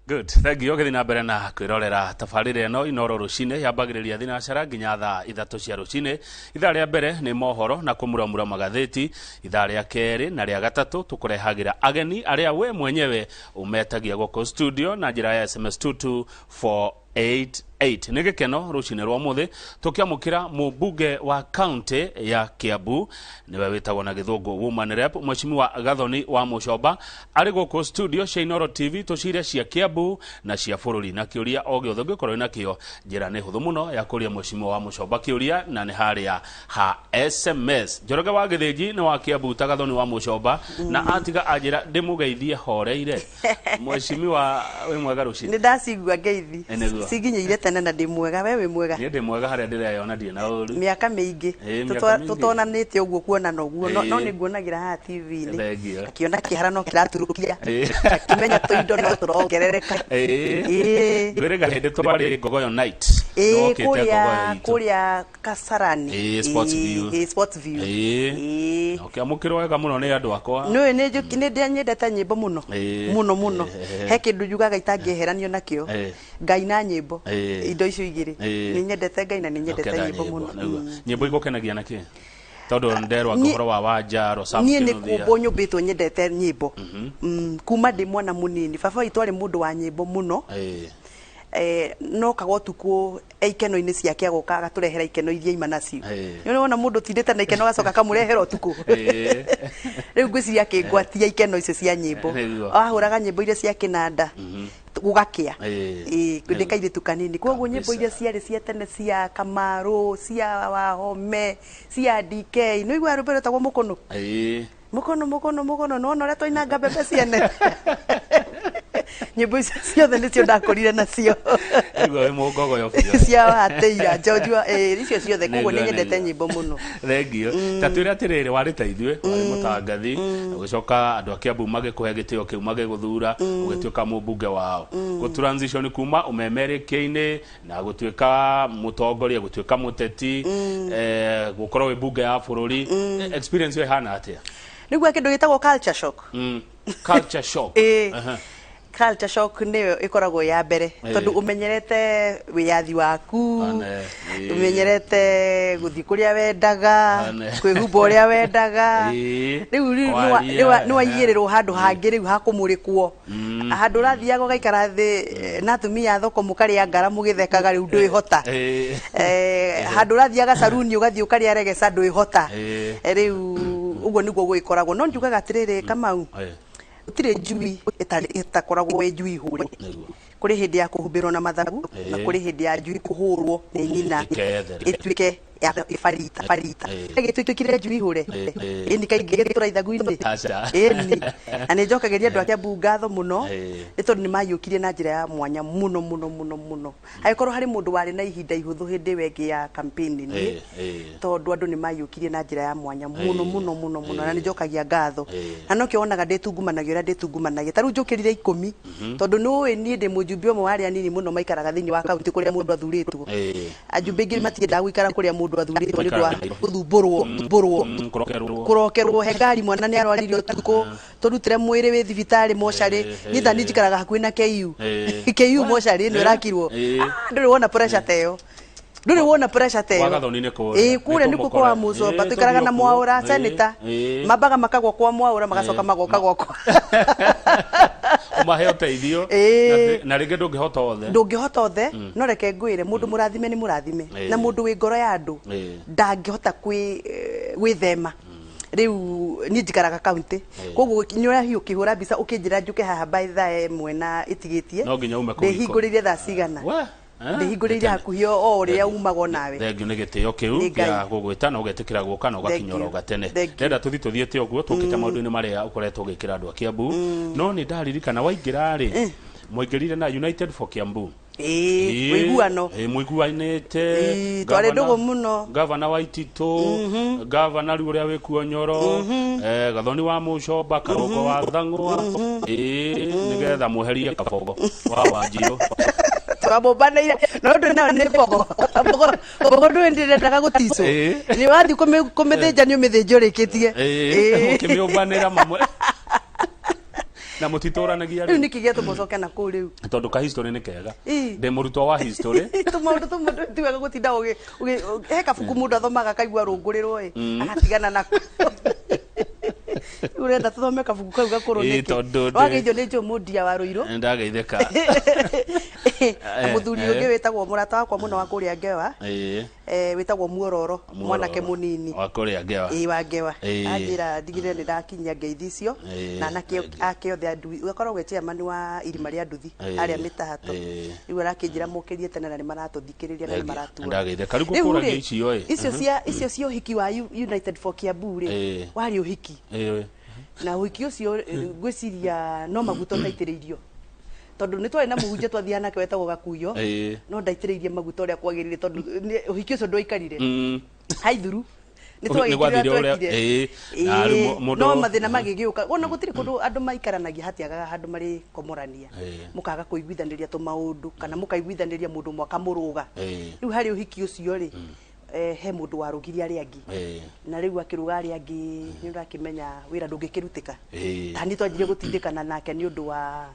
Good. Thank you. Ũgĩthiĩ na mbere na kwĩrorera tabarĩra ĩno Inoro rũcinĩ yambagĩrĩria thinacara nginya thaa 3 cia rũcinĩ. Ithaa rĩa mbere nĩ mohoro na kũmuramura magathĩti. Ithaa rĩa kerĩ na rĩa gatatũ tũkũrehagĩra ageni arĩa we mwenyewe ũmetagia gũkũ studio na njĩra ya SMS 22488. Nĩ gĩkeno rũcinĩ rwa ũmũthĩ tũkĩamũkĩra mũmbunge wa kaunti ya Kiambu nĩwe wĩtagwo na gĩthũngũ woman rep Mheshimiwa Gathoni wa Mũcomba arĩ gũkũ studio cia Inoro TV tũcire cia Kiambu na cia bũrũri na kĩũria o gĩothe ũngĩkorwo wĩna kĩo njĩra nĩ hũthũ mũno ya kũria Mheshimiwa wa Mũcomba kĩũria na nĩ harĩa ha SMS. Njoroge wa Gĩthĩnji nĩ wa Kiambu ta Gathoni wa Mũcomba na atiga anjĩra ndĩmũgeithie horeire. Mheshimiwa wĩ mwega rũcinĩ? Nĩ ndacigua ngeithi. Ĩ, nĩguo. Cinginyĩire tene na ndĩ mwega. We wĩ mwega? Niĩ ndĩ mwega harĩa ndĩreyona ndirĩ na ũru. Mĩaka mĩingĩ. Ĩ, mĩaka mĩingĩ. Tũtonanĩte ũguo kuonana ũguo. No, no Ĩ. nĩ nguonagĩra haha TV-inĩ. Thengiũ. Ngakĩona kĩhara no kĩraturũkia. Ĩ. Ngakĩmenya tũindo no tũrongerereka. Ĩ. Ĩ. Ngwĩrĩga hĩndĩ twarĩ Ngogoyo night. Ĩ, Nĩwokĩte kũrĩa Ngogoyo itũ. kũrĩa Kasarani. Ĩ, Sports View. Ĩ, Sports View. Ĩ. Ĩ. Na ũkĩamũkĩrwo wega mũno nĩ andũ akwa. Nĩũĩ nĩ njũki nĩ ndĩa nyendete nyĩmbo mũno. Ĩ. Mũno mũno. Ĩ. He kĩndũ njugaga itangĩeheranio nakĩo. Ĩ. Ngai na nyĩmbo. Ĩ. Indo icio igĩrĩ. Ĩ. Nĩ nyendete Ngai na nĩ nyendete Ũkenda nyĩmbo mũno. nĩguo. Nyĩmbo igũkenagia na kĩ? Tondũ nderwo Niĩ- ũhoro wa Wanja, Rosa Niĩ nĩ Kĩnuthia. kũmbwo nyũmbĩtwo nyendete nyĩmbo. Kuma ndĩ mwana mũnini. Baba witũ arĩ mũndũ wa nyĩmbo mũno. Ĩ. Nokaga ũtukũ e ikeno-inĩ ciake agoka agatũrehera ikeno iria ima nacio. Ĩĩ. Nĩ wona mũndũ ũtindĩte na ikeno agacoka akamũrehera ũtukũ. Ĩĩ. Rĩu ngwĩciria akĩngwatia ikeno icio cia nyĩmbo. Nĩguo. Ahũraga nyĩmbo iria cia kĩnanda gũgakĩa. Ĩĩ. Ĩĩ, ndĩ kairĩtu kanini. Koguo nyĩmbo iria Kabisa. ciarĩ cia tene cia Kamarũ, cia Wahome, cia DK. Nĩ ũiguaga rwĩmbo rwĩtagwo Mũkũnũ? Ĩĩ. Mũkono mũkono mũkono nĩwona ũrĩa twainanga mbembe ciene. Nyĩmbo icio ciothe nĩcio ndakũrire nacio. Nĩguo wĩ mũngogoyo biũ. Cia Wateira, George wa ĩĩ icio ciothe koguo Nĩguo, nĩ nyendete nĩguo. nyĩmbo mũno. Thengiũ. Ta twĩre atĩrĩrĩ, warĩ ta ithuĩ, warĩ mũtangathi, ũgĩcoka andũ a Kiambu magĩkũhe gĩtĩo kĩu magĩgũthura, ũgĩtuĩka mũmbunge wao. Gũ transition kuma ũmemerekia-inĩ na gũtuĩka mũtongoria, gũtuĩka mũteti, gũkorwo wĩ mbunge ya bũrũri, experience ĩyo ĩhana atĩa? Nĩguo kĩndũ gĩtagwo culture shock. Culture shock. Ĩĩ. Aha. Culture shock nĩyo ĩkoragwo ya mbere tondũ ũmenyerete wĩyathi waku, Ane, ĩĩ. ũmenyerete gũthiĩ kũrĩa wendaga, Ane. kwĩhumba ũrĩa wendaga. Ĩĩ. Rĩu rĩu Kwaria, nĩwaigĩrĩrwo handũ hangĩ rĩu ha kũmũrĩkwo. Handũ ũrathiaga ũgaikara thĩ na atumia a thoko mũkarĩa ngara mũgĩthekaga rĩu ndwĩhota. Ĩĩ. Handũ ũrathiaga caruni ũgathiĩ ũkarĩa regeca ndwĩhota. Ĩĩ. Rĩu ũguo nĩguo gũgĩkoragwo. No njugaga atĩrĩrĩ Kamau, Ĩĩ. gũtirĩ njui ĩtarĩ ĩtakoragwo ĩ njui hũre. Nĩguo. Kũrĩ hĩndĩ ya kũhumbĩrwo na mathagu na Ĩĩ. kũrĩ hĩndĩ ya njui kũhũrwo nĩ nyina Ĩkeyethere. ĩtuĩke ya ĩbarita barita. Ĩĩ. Ĩgĩtuĩkire njui hũre. Ĩĩ. Ĩni kaingĩ gĩtũra ithagu-inĩ. Aca. Ĩni. Na nĩ njokagĩria andũ a Kiambu ngatho mũno Ĩĩ. nĩ tondũ nĩ maiyũkirie na njĩra ya mwanya mũno mũno mũno mũno. Angĩkorwo harĩ mũndũ warĩ na ihinda ihũthũ hĩndĩ ĩyo ĩngĩ ya campaign niĩ, Ĩĩ, ĩĩ. tondũ andũ nĩ maiyũkirie na njĩra ya mwanya mũno Ĩĩ. mũno mũno mũno na Ĩĩ. nĩ njokagia ngatho. Ĩĩ. Na nokĩo wonaga ndĩtungumanagia ũrĩa ndĩtungumanagia. Ta rĩu njũkĩrire 10 tondũ nĩ ũĩ niĩ ndĩ mũjumbe ũmwe wa arĩa anini mũno maikaraga thĩinĩ wa kaunti kũrĩa mũndũ athurĩtwo. Ĩĩ. Ajumbe aingĩ matiendaga gũikara kũrĩa mũndũ athurĩtwo nĩ ũndũ wa Maikaraga Nairobi. gũthumbũrwo, thumbũrwo. Kũrokerwo. Kũrokerwo, he ngari mwana nĩ arwarire ũtukũ, tũrutĩre mwĩrĩ wĩ thibitarĩ mocarĩ. Niĩ ta niĩ njikaraga hakuhĩ na KU. KU mocarĩ ĩno ĩrakirwo. Ndũrĩ wona pressure ta ĩyo. Ndũrĩ wona pressure ta ĩyo. Kwa Gathoni nĩ kũrĩa. Ĩĩ, kũrĩa Nĩ nĩkuo kwa tũmũkore. Mũcomba. Ĩĩ, Tũikaraga na tũthiĩ Mwaũra, kuo. senator. Ĩĩ. Mambaga makagwa kwa Mwaũra, magacoka Ĩĩ. magoka gwakwa. Ũmahe ũteithio. Ĩĩ. Na rĩngĩ ndũngĩhota othe. Ndũngĩhota othe, no reke ngwĩre, mũndũ mũrathime nĩ mũrathime. Ĩĩ. Na mũndũ wĩ ngoro ya andũ, Ĩĩ. ndangĩhota gwĩthema. Rĩu niĩ njikaraga kaunti. Koguo nĩ ũrahiũ ũkĩhũra mbica ũkĩnjĩra njũke haha by thaa 1 na ĩtigĩtie. No nginya ume kũu ikũmi. Ndĩhingũrĩire thaa cigana? We. Ndĩhingũrĩire Nĩ tene. hakuhĩ o ũrĩa umaga o nawe. Thengiũ nĩ gĩtĩo kĩu Nĩ Ngai. gĩa gũgwĩta na ũgetĩkĩra gũka na ũgakinya oro Thank you. gatene. Thank you. Ndĩrenda tũthiĩ tũthiĩte ũguo tũkĩte maũndũ-inĩ marĩa ũkoretwo ũgĩkĩra andũ a Kiambu. No nĩ ndaririkana waingĩra rĩ, mwaingĩrire na United for Kiambu. Ĩĩ, ũiguano. Ĩĩ, mũiguanĩte. Ĩĩ, twarĩ ndũgũ mũno. Gavana wa Ititũ, gavana rĩu ũrĩa wĩ kuo Nyoro, Gathoni wa Mũcomba, Karũngo wa Thang'wa. Ĩĩ, nĩgetha mweherie Kabogo wa Wanjirũ. Twamũmbanĩire, no ndũĩ nayo nĩ mbogo. Mbogo, mbogo ndũĩ ndĩrendaga gũticwo. Ĩĩ. Nĩ wathiĩ kũmĩthĩnja nĩ ũmĩthĩnja ũrĩkĩtie. Ĩĩ, Ĩĩ. mũkĩmĩũmbanĩra mamwe. Na mũtitũranagia Rĩu rĩu? Nĩkĩ gĩatũma ũcoke na kũu rĩu? Tondũ ka history nĩ kega. Ĩ. Ndĩ mũrutwo wa history. Tũmaũndũ tũmwe ti wega gũtinda he kabuku mũndũ athomaga akaigua rũngũrĩrwo ĩ, agatigana nako. Rĩu ũrenda tũthome kabuku kau gakũrũ Ĩ, nĩkĩ? Tondũ Wageithio nĩ Joe Mũndia wa Rũirũ. Ndageithĩka. Na mũthuri ũngĩ wĩtagwo mũrata wakwa mũno wa kũrĩa Ngewa, wĩtagwo Muororo, mwanake mũnini. Wa kũrĩa Ngewa. Ĩĩ, wa Ngewa. Ĩ. Anjĩra ndigĩrĩre nĩ ndakinyia ngeithi icio na anake Thengiũ. ake othe a nduthi. Akoragwo e chairman wa irima rĩa nduthi harĩa mĩtahato. Rĩu arakĩnjĩra mokĩrie tene na nĩ maratũthikĩrĩria na nĩ Thengiũ. maratuona. Ndageithĩka. Rĩu Rĩu gũkũragia rĩ, icio ĩ. Icio cia ũhiki wa United for Kiambu rĩ, warĩ ũhiki na ũhiki ũcio ngwĩciria no maguta ũtaitĩrĩirio, tondũ nĩ twarĩ na mũhunjia twathiaga nake wetagwo Gakuyo, no ndaitĩrĩirie maguta ũrĩa kwagĩrĩire, tondũ ũhiki ũcio ndwaikarire. Haithuru nĩ Nĩ twagĩkire gwathire ũrĩa ũrĩa twekire. Na rĩu No mathĩna magĩgĩũka, ona gũtirĩ kũndũ andũ maikaranagia hatiagaga handũ marĩ komorania, mũkaga kũiguithanĩria tũmaũndũ kana mũkaiguithanĩria mũndũ ũmwe akamũrũga. Rĩu harĩ ũhiki ũcio rĩ, he mũndũ warũgirie arĩa angĩ, na rĩu akĩrũga arĩa angĩ, nĩ ũrakĩmenya wĩra ndũngĩkĩrutĩka. Ta niĩ twanjirie gũtindĩkana nake nĩ ũndũ wa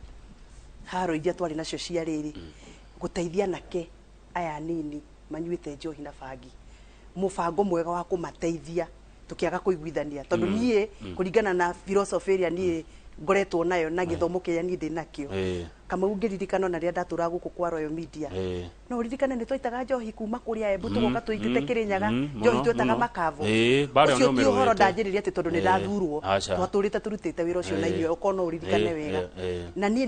haro iria twarĩ nacio cia rĩrĩ gũteithia anake aya anini manyuĩte njohi na bangi, mũbango mwega wa kũmateithia, tũkĩaga kũiguithania, tondũ niĩ kũringana na philosophy ĩrĩa niĩ ngoretwo nayo na gĩthomo kĩrĩa niĩ ndĩ nakĩo, Kamau, ngĩririkana ona rĩrĩa ndatũraga gũkũ kwa Royal Media, no ũririkane nĩ twaitaga njohi kuma kũrĩa Embu, tũgoka tũingĩte Kĩrĩnyaga, njohi twetaga makavo. Mbara ĩyo Ũcio nĩ ti ũhoro ũmĩrũĩte. ndanjĩrĩria atĩ tondũ nĩ ndathurwo. Aca. Twatũrĩte tũrutĩte wĩra ũcio na inyuĩ, okorwo no ũririkane wega. Na niĩ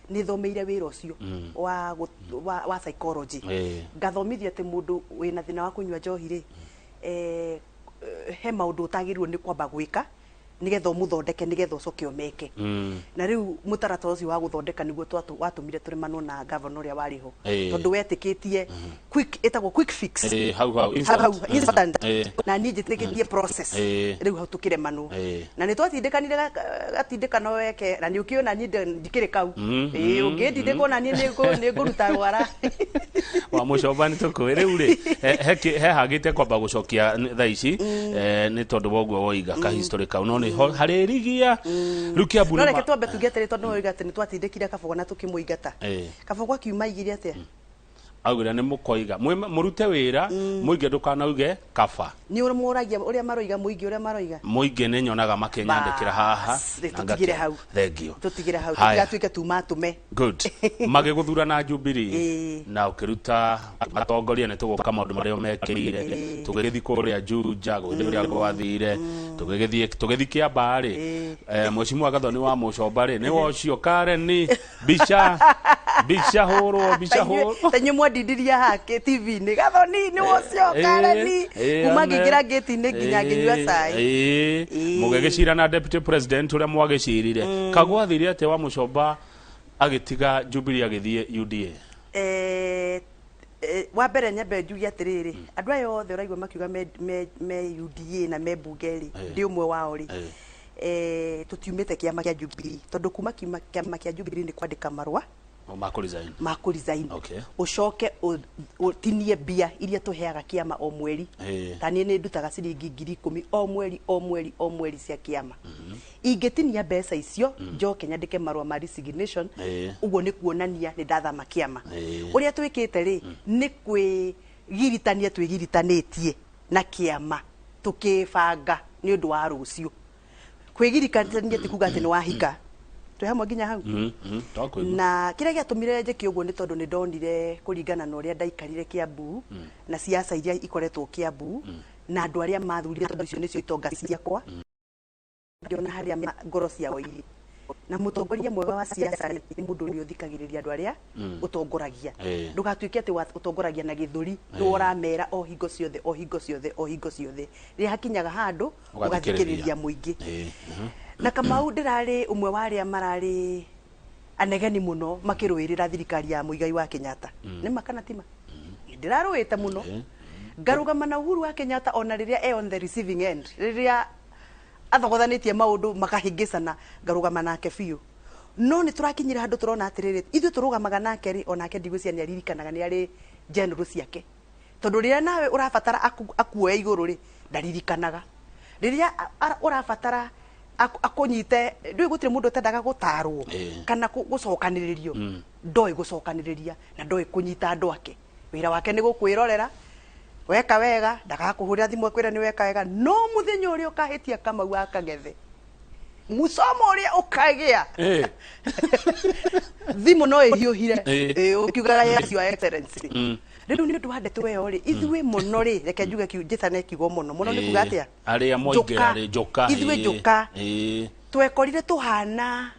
nĩ thomeire wĩra ũcio wa psychology, ngathomithio atĩ mũndũ wĩna thĩna wa kũnyua njohi rĩ, he maũndũ ũtagĩrĩirwo nĩ kwamba gwĩka nĩgetha ũmũthondeke, nĩgetha ũcoke ũmeke. Na rĩu mũtaratara ũcio wa gũthondeka nĩguo watũmire tũrĩmanwo na gavana ũrĩa warĩ ho, tondũ wetĩkĩtie quick, ĩtagwo quick fix. Hau hau. Hau hau. Instant. Instant. Na niĩ njĩtĩkĩtie process. Rĩu hau tũkĩremanwo na nĩ twatindĩkanire gatindĩkano weke, na nĩ ũkĩona niĩ ndikĩrĩ kau. Ũngĩndindĩka ona niĩ nĩ ngũruta rwara. Wa mũcoba nĩ tũkũĩ rĩu rĩ, he hagĩte kwamba gũcokia thaa ici, nĩ tondũ wa ũguo woiga ka history kau, no nĩ ho harĩ rigia rĩu Kiambu No nĩ reke twambe tuge atĩrĩ, tondũ nĩwoiga atĩ nĩ twatindĩkire Kabogo na tũkĩmũingata. Kabogo akiuma aigire atĩa? Augire nĩ mũkoiga mũrute wĩra mũingĩ, ndũkanauge kaba. Nĩ ũmũragia ũrĩa maroiga mũingĩ, ũrĩa maroiga? Mũingĩ nĩ nyonaga makĩnyandĩkĩra haha. Bas, rĩ, Na tũtigire hau. Thengiũ. Tũtigire hau. Haya. Tũtigatuĩke tuma tũme. Good. Magĩgũthura na Jubilee na ũkĩruta atongoria, nĩ tũgũka maũndũ marĩa mekĩire. Tũgĩgĩthiĩ kũrĩa Juja, gũgĩthiĩ ũrĩa gwathire, tũgĩgĩthiĩ tũgĩthiĩ Kĩambaa rĩ, Mheshimiwa Gathoni wa Mũcomba rĩ, nĩwe ũcio Karen, mbica mbica hũrwo mbica hũrwo. Ta inyuĩ mwandindiria haha TV-inĩ, Gathoni nĩ ũcio Kareni, kuma ngĩingĩra ngĩti-inĩ nginya ngĩnyua cai. Mũgĩgĩcira na deputy president ũrĩa mwagĩcirire, kagwathire atĩa wa Mũcomba agĩtiga Jubilee agĩthiĩ UDA? Wa mbere nyambe njuge atĩrĩrĩ, andũ aya othe ũraigua makiuga me UDA na me mbunge rĩ, ndĩ ũmwe wao rĩ, tũtiumĩte kĩama kĩa Jubilee, tondũ kuma kĩama kĩa Jubilee nĩ kwandĩka marũa ma kũ resign. Ma kũ resign, ũcoke ũtinie mbia iria tũheaga kĩama o mweri. Ta niĩ nĩ ndutaga ciringi 10,000 o mweri, o mweri, o mweri cia kĩama. Ingĩtinia mbeca icio, njoke nyandĩke marũa ma resignation, ũguo nĩ kuonania nĩ ndathama kĩama. Ũrĩa twĩkĩte rĩ, nĩ kwĩgiritania twĩgiritanĩtie na kĩama tũkĩbanga nĩ ũndũ wa rũciũ. Kwĩgiritania ti kuga atĩ nĩ wahika. Twĩ hamwe nginya hau? Twakũigua. Na kĩrĩa gĩatũmire njĩke ũguo nĩ tondũ nĩ ndonire, kũringana na ũrĩa ndaikarire Kiambu na siasa iria ikoretwo Kiambu na andũ arĩa mathurire, tondũ icio nĩcio itonga ciakwa, ngĩona harĩa ngoro ciao irĩ. Na mũtongoria mwega wa siasa nĩ mũndũ ũrĩa ũthikagĩrĩria andũ arĩa ũtongoragia. Ndũgatuĩke atĩ ũtongoragia na gĩthũri, nĩwe ũramera o hingo ciothe, o hingo ciothe, o hingo ciothe. Rĩrĩa hakinyaga handũ ũgathikĩrĩria. Ũgathikĩrĩria mũingĩ. Na Kamau, ndĩrarĩ ũmwe wa arĩa mararĩ anegeni mũno makĩrũĩrĩra thirikari ya Muigai wa Kenyatta. Nĩ ma kana ti ma? Ndĩrarũĩte mũno, ngarũgama na Uhuru wa Kenyatta ona rĩrĩa e on the receiving end, rĩrĩa athogothanĩtie maũndũ makahĩngĩcana, ngarũgama nake biũ. No nĩ tũrakinyire handũ tũrona atĩrĩrĩ, ithuĩ tũrũgamaga nake rĩ, onake ndigwĩciria nĩ aririkanaga nĩ arĩ general ciake, tondũ rĩrĩa nawe ũrabatara akuoe igũrũ rĩ, ndaririkanaga rĩrĩa ũrabatara. Akũnyite ndũĩ gũtirĩ mũndũ ũtendaga gũtarwo kana gũcokanĩrĩrio. Ndoĩ gũcokanĩrĩria na ndoĩ kũnyita andũ ake. Wĩra wake nĩ gũkwĩrorera weka wega, ndagakũhũrĩra thimũ akwĩra nĩ weka wega, no mũthenya ũrĩa ũkahĩtia Kamau akagethe mucomo ũrĩa ũkagĩa, thimũ no ĩhiũhire, ũkiugaga, "Yes, your excellency." Rĩu nĩ ũndũ wa ndeto ĩyo rĩ, ithuĩ mũno rĩ, reke njuge njĩtane kiugo mũno mũno nĩ kuga atĩa? Arĩa mwaingĩra rĩ, njoka. Ithuĩ njoka twekorire tuhana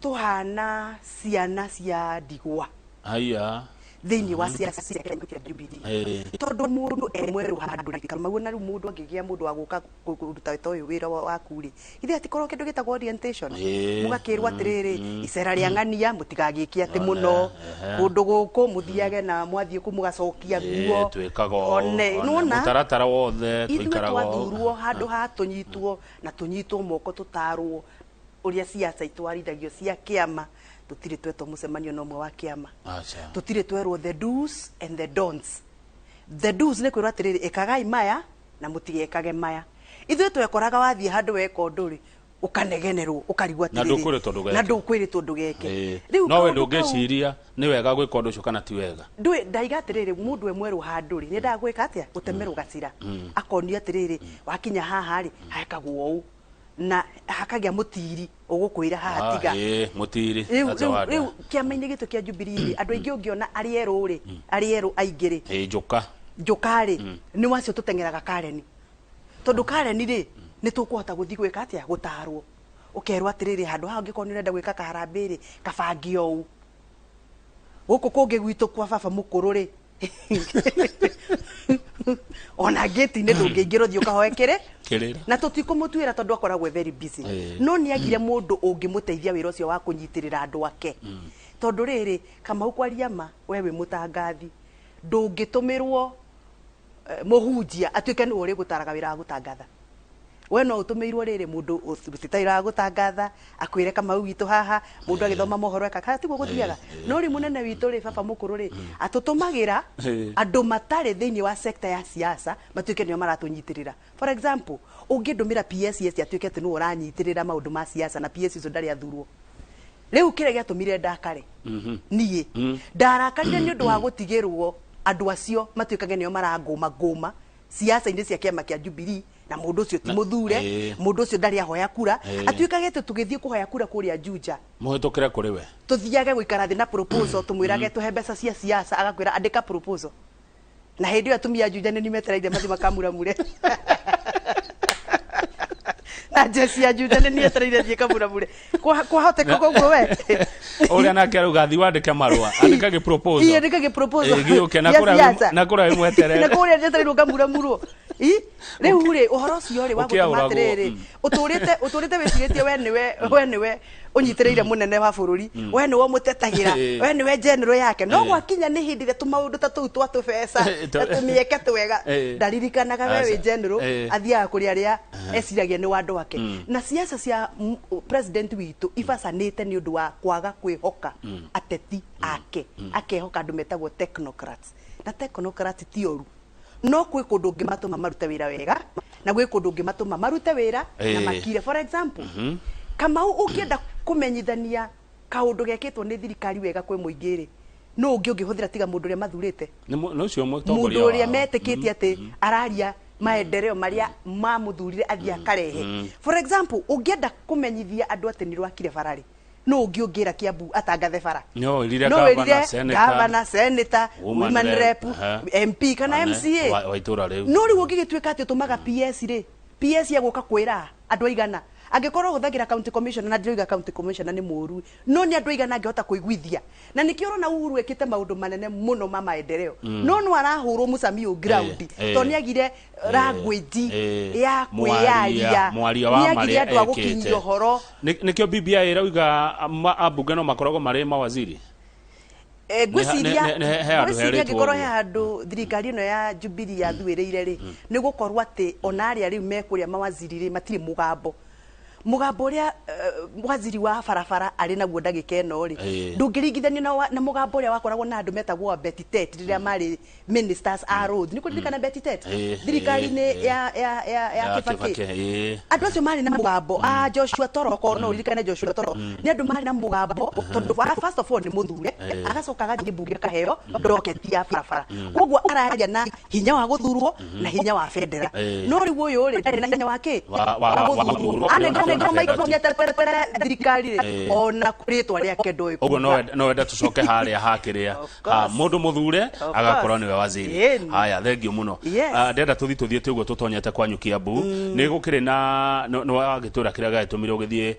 tuhana ciana cia ndigwa Haya. Thĩinĩ wa ciaca cia kĩama kĩa Jubilee, tondũ mũndũ e mwerũ handũ rĩ, Kamau, na rĩu mũndũ angĩgĩa mũndũ wa gũka kũruta ta ũyũ wĩra waku rĩ, ithe atikorwo kĩndũ gĩtagwo orientation, mũgakĩrwo atĩrĩrĩ, icera rĩa ng'ania mũtigagĩke atĩ mũno, kũndũ gũkũ mũthiage na mwathiĩ kũ mũgacokia nguo. Twĩkaga ũũ, One, one, nĩwona? Mũtaratara wothe Ithuĩ tũikaraga ũũ. twathurwo handũ ha tũnyitwo na tũnyitwo moko tũtarwo ũrĩa ciaca itwarithagio cia kĩama, tũtirĩ twetwo mũcemanio na ũmwe wa kĩama. Aca. Tũtirĩ twerwo the do's and the don'ts. The do's nĩ kwĩrwo atĩrĩrĩ, ĩkagai maya na mũtigekage maya. Ithuĩ twekoraga wathiĩ handũ weka ũndũ rĩ, ũkanegenerwo, ũkarigwo Na atĩrĩrĩ, ndũkwĩrĩtwo ndũgeke. Na ndũkwĩrĩtwo ndũgeke. Rĩu No we kaũndũ kau- ndũngĩciria nĩ wega gwĩka ũndũ ũcio kana ti wega. Ndũĩ ndaiga atĩrĩrĩ, mũndũ e mwerũ handũ rĩ, nĩendaga gwĩka atĩa? Gũtemerwo gacĩra, akonio atĩrĩrĩ, wakinya haha rĩ, hekagwo ũũ, na hakagĩa mũtiri ũgũkwĩra haha tiga. Mũtiri. Rĩu That's a rĩu word. Rĩu kĩama-inĩ gitũ kĩa Jubilee rĩ, andũ aingĩ ũngĩona arĩ erũ rĩ, arĩ erũ aingĩ rĩ, Njoka. Njoka rĩ, nĩ wacio tũteng'eraga Karen, tondũ Karen rĩ, nĩ tũkũhota gũthiĩ gwĩka atĩa? Gũtarwo, ũkerwo atĩrĩrĩ, handũ haha ũngĩkorwo nĩ ũrenda gwĩka kaharambĩ rĩ, kabange ũũ. Gũkũ kũngĩ gwitũ kwa baba mũkũrũ rĩ, ona ngĩti-inĩ ndũngĩingĩra ũthiĩ ũkahoe kĩrĩ Kĩrĩra. Na tũtikũmũtuĩra tondũ akoragwo e very busy, no nĩ agire mũndũ ũngĩmũteithia wĩra ũcio wa kũnyitĩrĩra andũ ake, tondũ rĩrĩ, Kamau, kwaria ma, we wĩ mũtangathi, ndũngĩtũmĩrwo mũhunjia atuĩke nĩwe ũrĩgũtaraga wĩra wa gũtangatha. We no ũtũmĩirwo rĩrĩ mũndũ ũrutĩte wĩra wa gũtangatha akwĩre, "Kamau witũ haha," mũndũ agĩthoma mohoro eka kana tiguo gũthiaga. No rĩ, mũnene witũ rĩ, baba mũkũrũ rĩ, atũtũmagĩra andũ matarĩ thĩinĩ wa sector ya siasa matuĩke nĩo maratũnyitĩrĩra. For example, ũngĩndũmĩra PS atuĩke atĩ nĩwe ũranyitĩrĩra maũndũ ma siasa, na PS ũcio ndarĩ athurwo. Rĩu kĩrĩa gĩatũmire ndakare niĩ, ndarakarire nĩ ũndũ wa gũtigĩrwo andũ acio matuĩkage nĩo marangũma ngũma siasa-inĩ cia kĩama kĩa Jubilee, na mũndũ ũcio ti mũthure, mũndũ ũcio ndarĩ ahoya kura, atuĩkage atĩ tũgĩthiĩ kũhoya kura kũrĩa Juja, Mũhĩtũkĩre kũrĩ we. Tũthiage gũikara thĩ na proposal, tũmwĩrage tũhe mbeca cia siasa, agakwĩra andĩka proposal, na hĩndĩ ĩyo atumia a Juja nĩ metereire mathiĩ makamuramure na njeci ya Juja nĩ nietereire thiĩ kamuramure. Kwahoteka koguo we Ũrĩa nake arauga, "Thiĩ wandĩke marũa, andĩka gĩ proposal." Ii, andĩka gĩ proposal. Gĩũke na ya kũrĩa siasa. Na kũrĩa wĩ mweterere. Na kũrĩa njetereirwo ngamuramurwo. Ii, rĩu rĩ, ũhoro ũcio rĩ wa gũtũma Ũkĩaũragwo, atĩrĩrĩ, ũtũrĩte wĩcirĩtie we nĩwe ũnyitĩrĩire mũnene wa bũrũri, we nĩwe ũmũtetagĩra, we nĩwe general yake, no gwakinya nĩ hĩndĩ ĩrĩa tũmaũndũ ta tũu twa tũbeca na tũmĩeke twega, ndaririkanaga we wĩ general, athiaga kũrĩ arĩa eciragia nĩ wa andũ ake. Na siasa cia president witũ ibacanĩte nĩ ũndũ wa kwaga kwĩhoka ateti ake, akehoka andũ metagwo technocrats, na technocrats ti oru, no kwĩ kũndũ ũngĩmatũma marute wĩra wega na gwĩ kũndũ ũngĩmatũma marute wĩra na makire. For example, Kamau, ũngĩenda kũmenyithania kaũndũ gekĩtwo nĩ thirikari wega kwĩ mũingĩ rĩ, no ũngĩ ũngĩhũthĩra tiga mũndũ ũrĩa mathurĩte? Nĩ ũcio mũtongoria Mũndũ ũrĩa wao. metĩkĩtie atĩ araria maendeleo marĩa mamũthurire athiĩ akarehe. For example, ũngĩenda kũmenyithia andũ atĩ nĩ rwakire bara rĩ, no ũngĩ ũngĩra Kiambu atangathe bara? No wĩrire No gavana, wĩrire senator, gavana, senator, woman woman rep, rep, MP kana MCA wa itũra rĩu. No rĩu ũngĩgĩtuĩka atĩ ũtũmaga PS rĩ, PS egũka kwĩra andũ aigana? Angĩkorwo ũhũthagĩra county commissioner, na ndĩroiga county commissioner nĩ mũũru, no nĩ andũ aigana angĩhota kũiguithia? Na nĩkĩo ũrona Uhuru ekĩte maũndũ manene mũno ma maendeleo, no arahũrwo mũcamiũ ground, tondũ nĩ agire language ya kwĩyaria, Mwaria wa nĩ agire marĩa andũ a gũkinyia ekĩte. ũhoro. Nĩkĩo BBI ĩrauga ambunge no makoragwo marĩ mawaziri. Ngwĩciria He handũ ngwĩciria herĩtwo angĩkorwo he ũguo. Handũ thirikari ĩno ya Jubilee yathuĩrĩire rĩ, nĩ gũkorwo atĩ ona arĩa rĩu me kũrĩa mawaziri rĩ, matirĩ mũgambo. Mũgambo ũrĩa waziri wa barabara arĩ naguo ndagĩka ĩno rĩ, ndũngĩringithanio na mũgambo ũrĩa wakoragwo na andũ metagwo Betty Tet rĩrĩa marĩ ministers a road. Nĩ kũririkana Betty Tet thirikari-inĩ ya Ya Kibaki? Kibaki, ĩĩ. Andũ acio marĩ na mũgambo, a Joshua Toroko, no ũririkane Joshua Toroko, nĩ andũ marĩ na mũgambo tondũ first of all nĩ mũthure, agacoka agathiĩ mbunge akaheo docket ya barabara, koguo araria na hinya wa gũthurwo na hinya wa bendera. No rĩu ũyũ rĩ, ndarĩ na hinya wa kĩ? Wa gũthurwo. Gũthurwo. Anengerwo Na microphone bendera. Aterere thirikari rĩ, ona rĩtwa rĩake ndũĩ Ũguo no kuga. no wende tũcoke harĩa hakĩrĩa Of course. Mũndũ mũthure Of agakorwo course. nĩwe waziri. Haya, thengiũ mũno. Yes. Ndĩrenda tũthiĩ tũthiĩte ũguo tũtonyete kwanyu Kiambu. Nĩ gũkĩrĩ na nĩ wagĩtwĩra kĩrĩa gĩagĩtũmire ũgĩthiĩ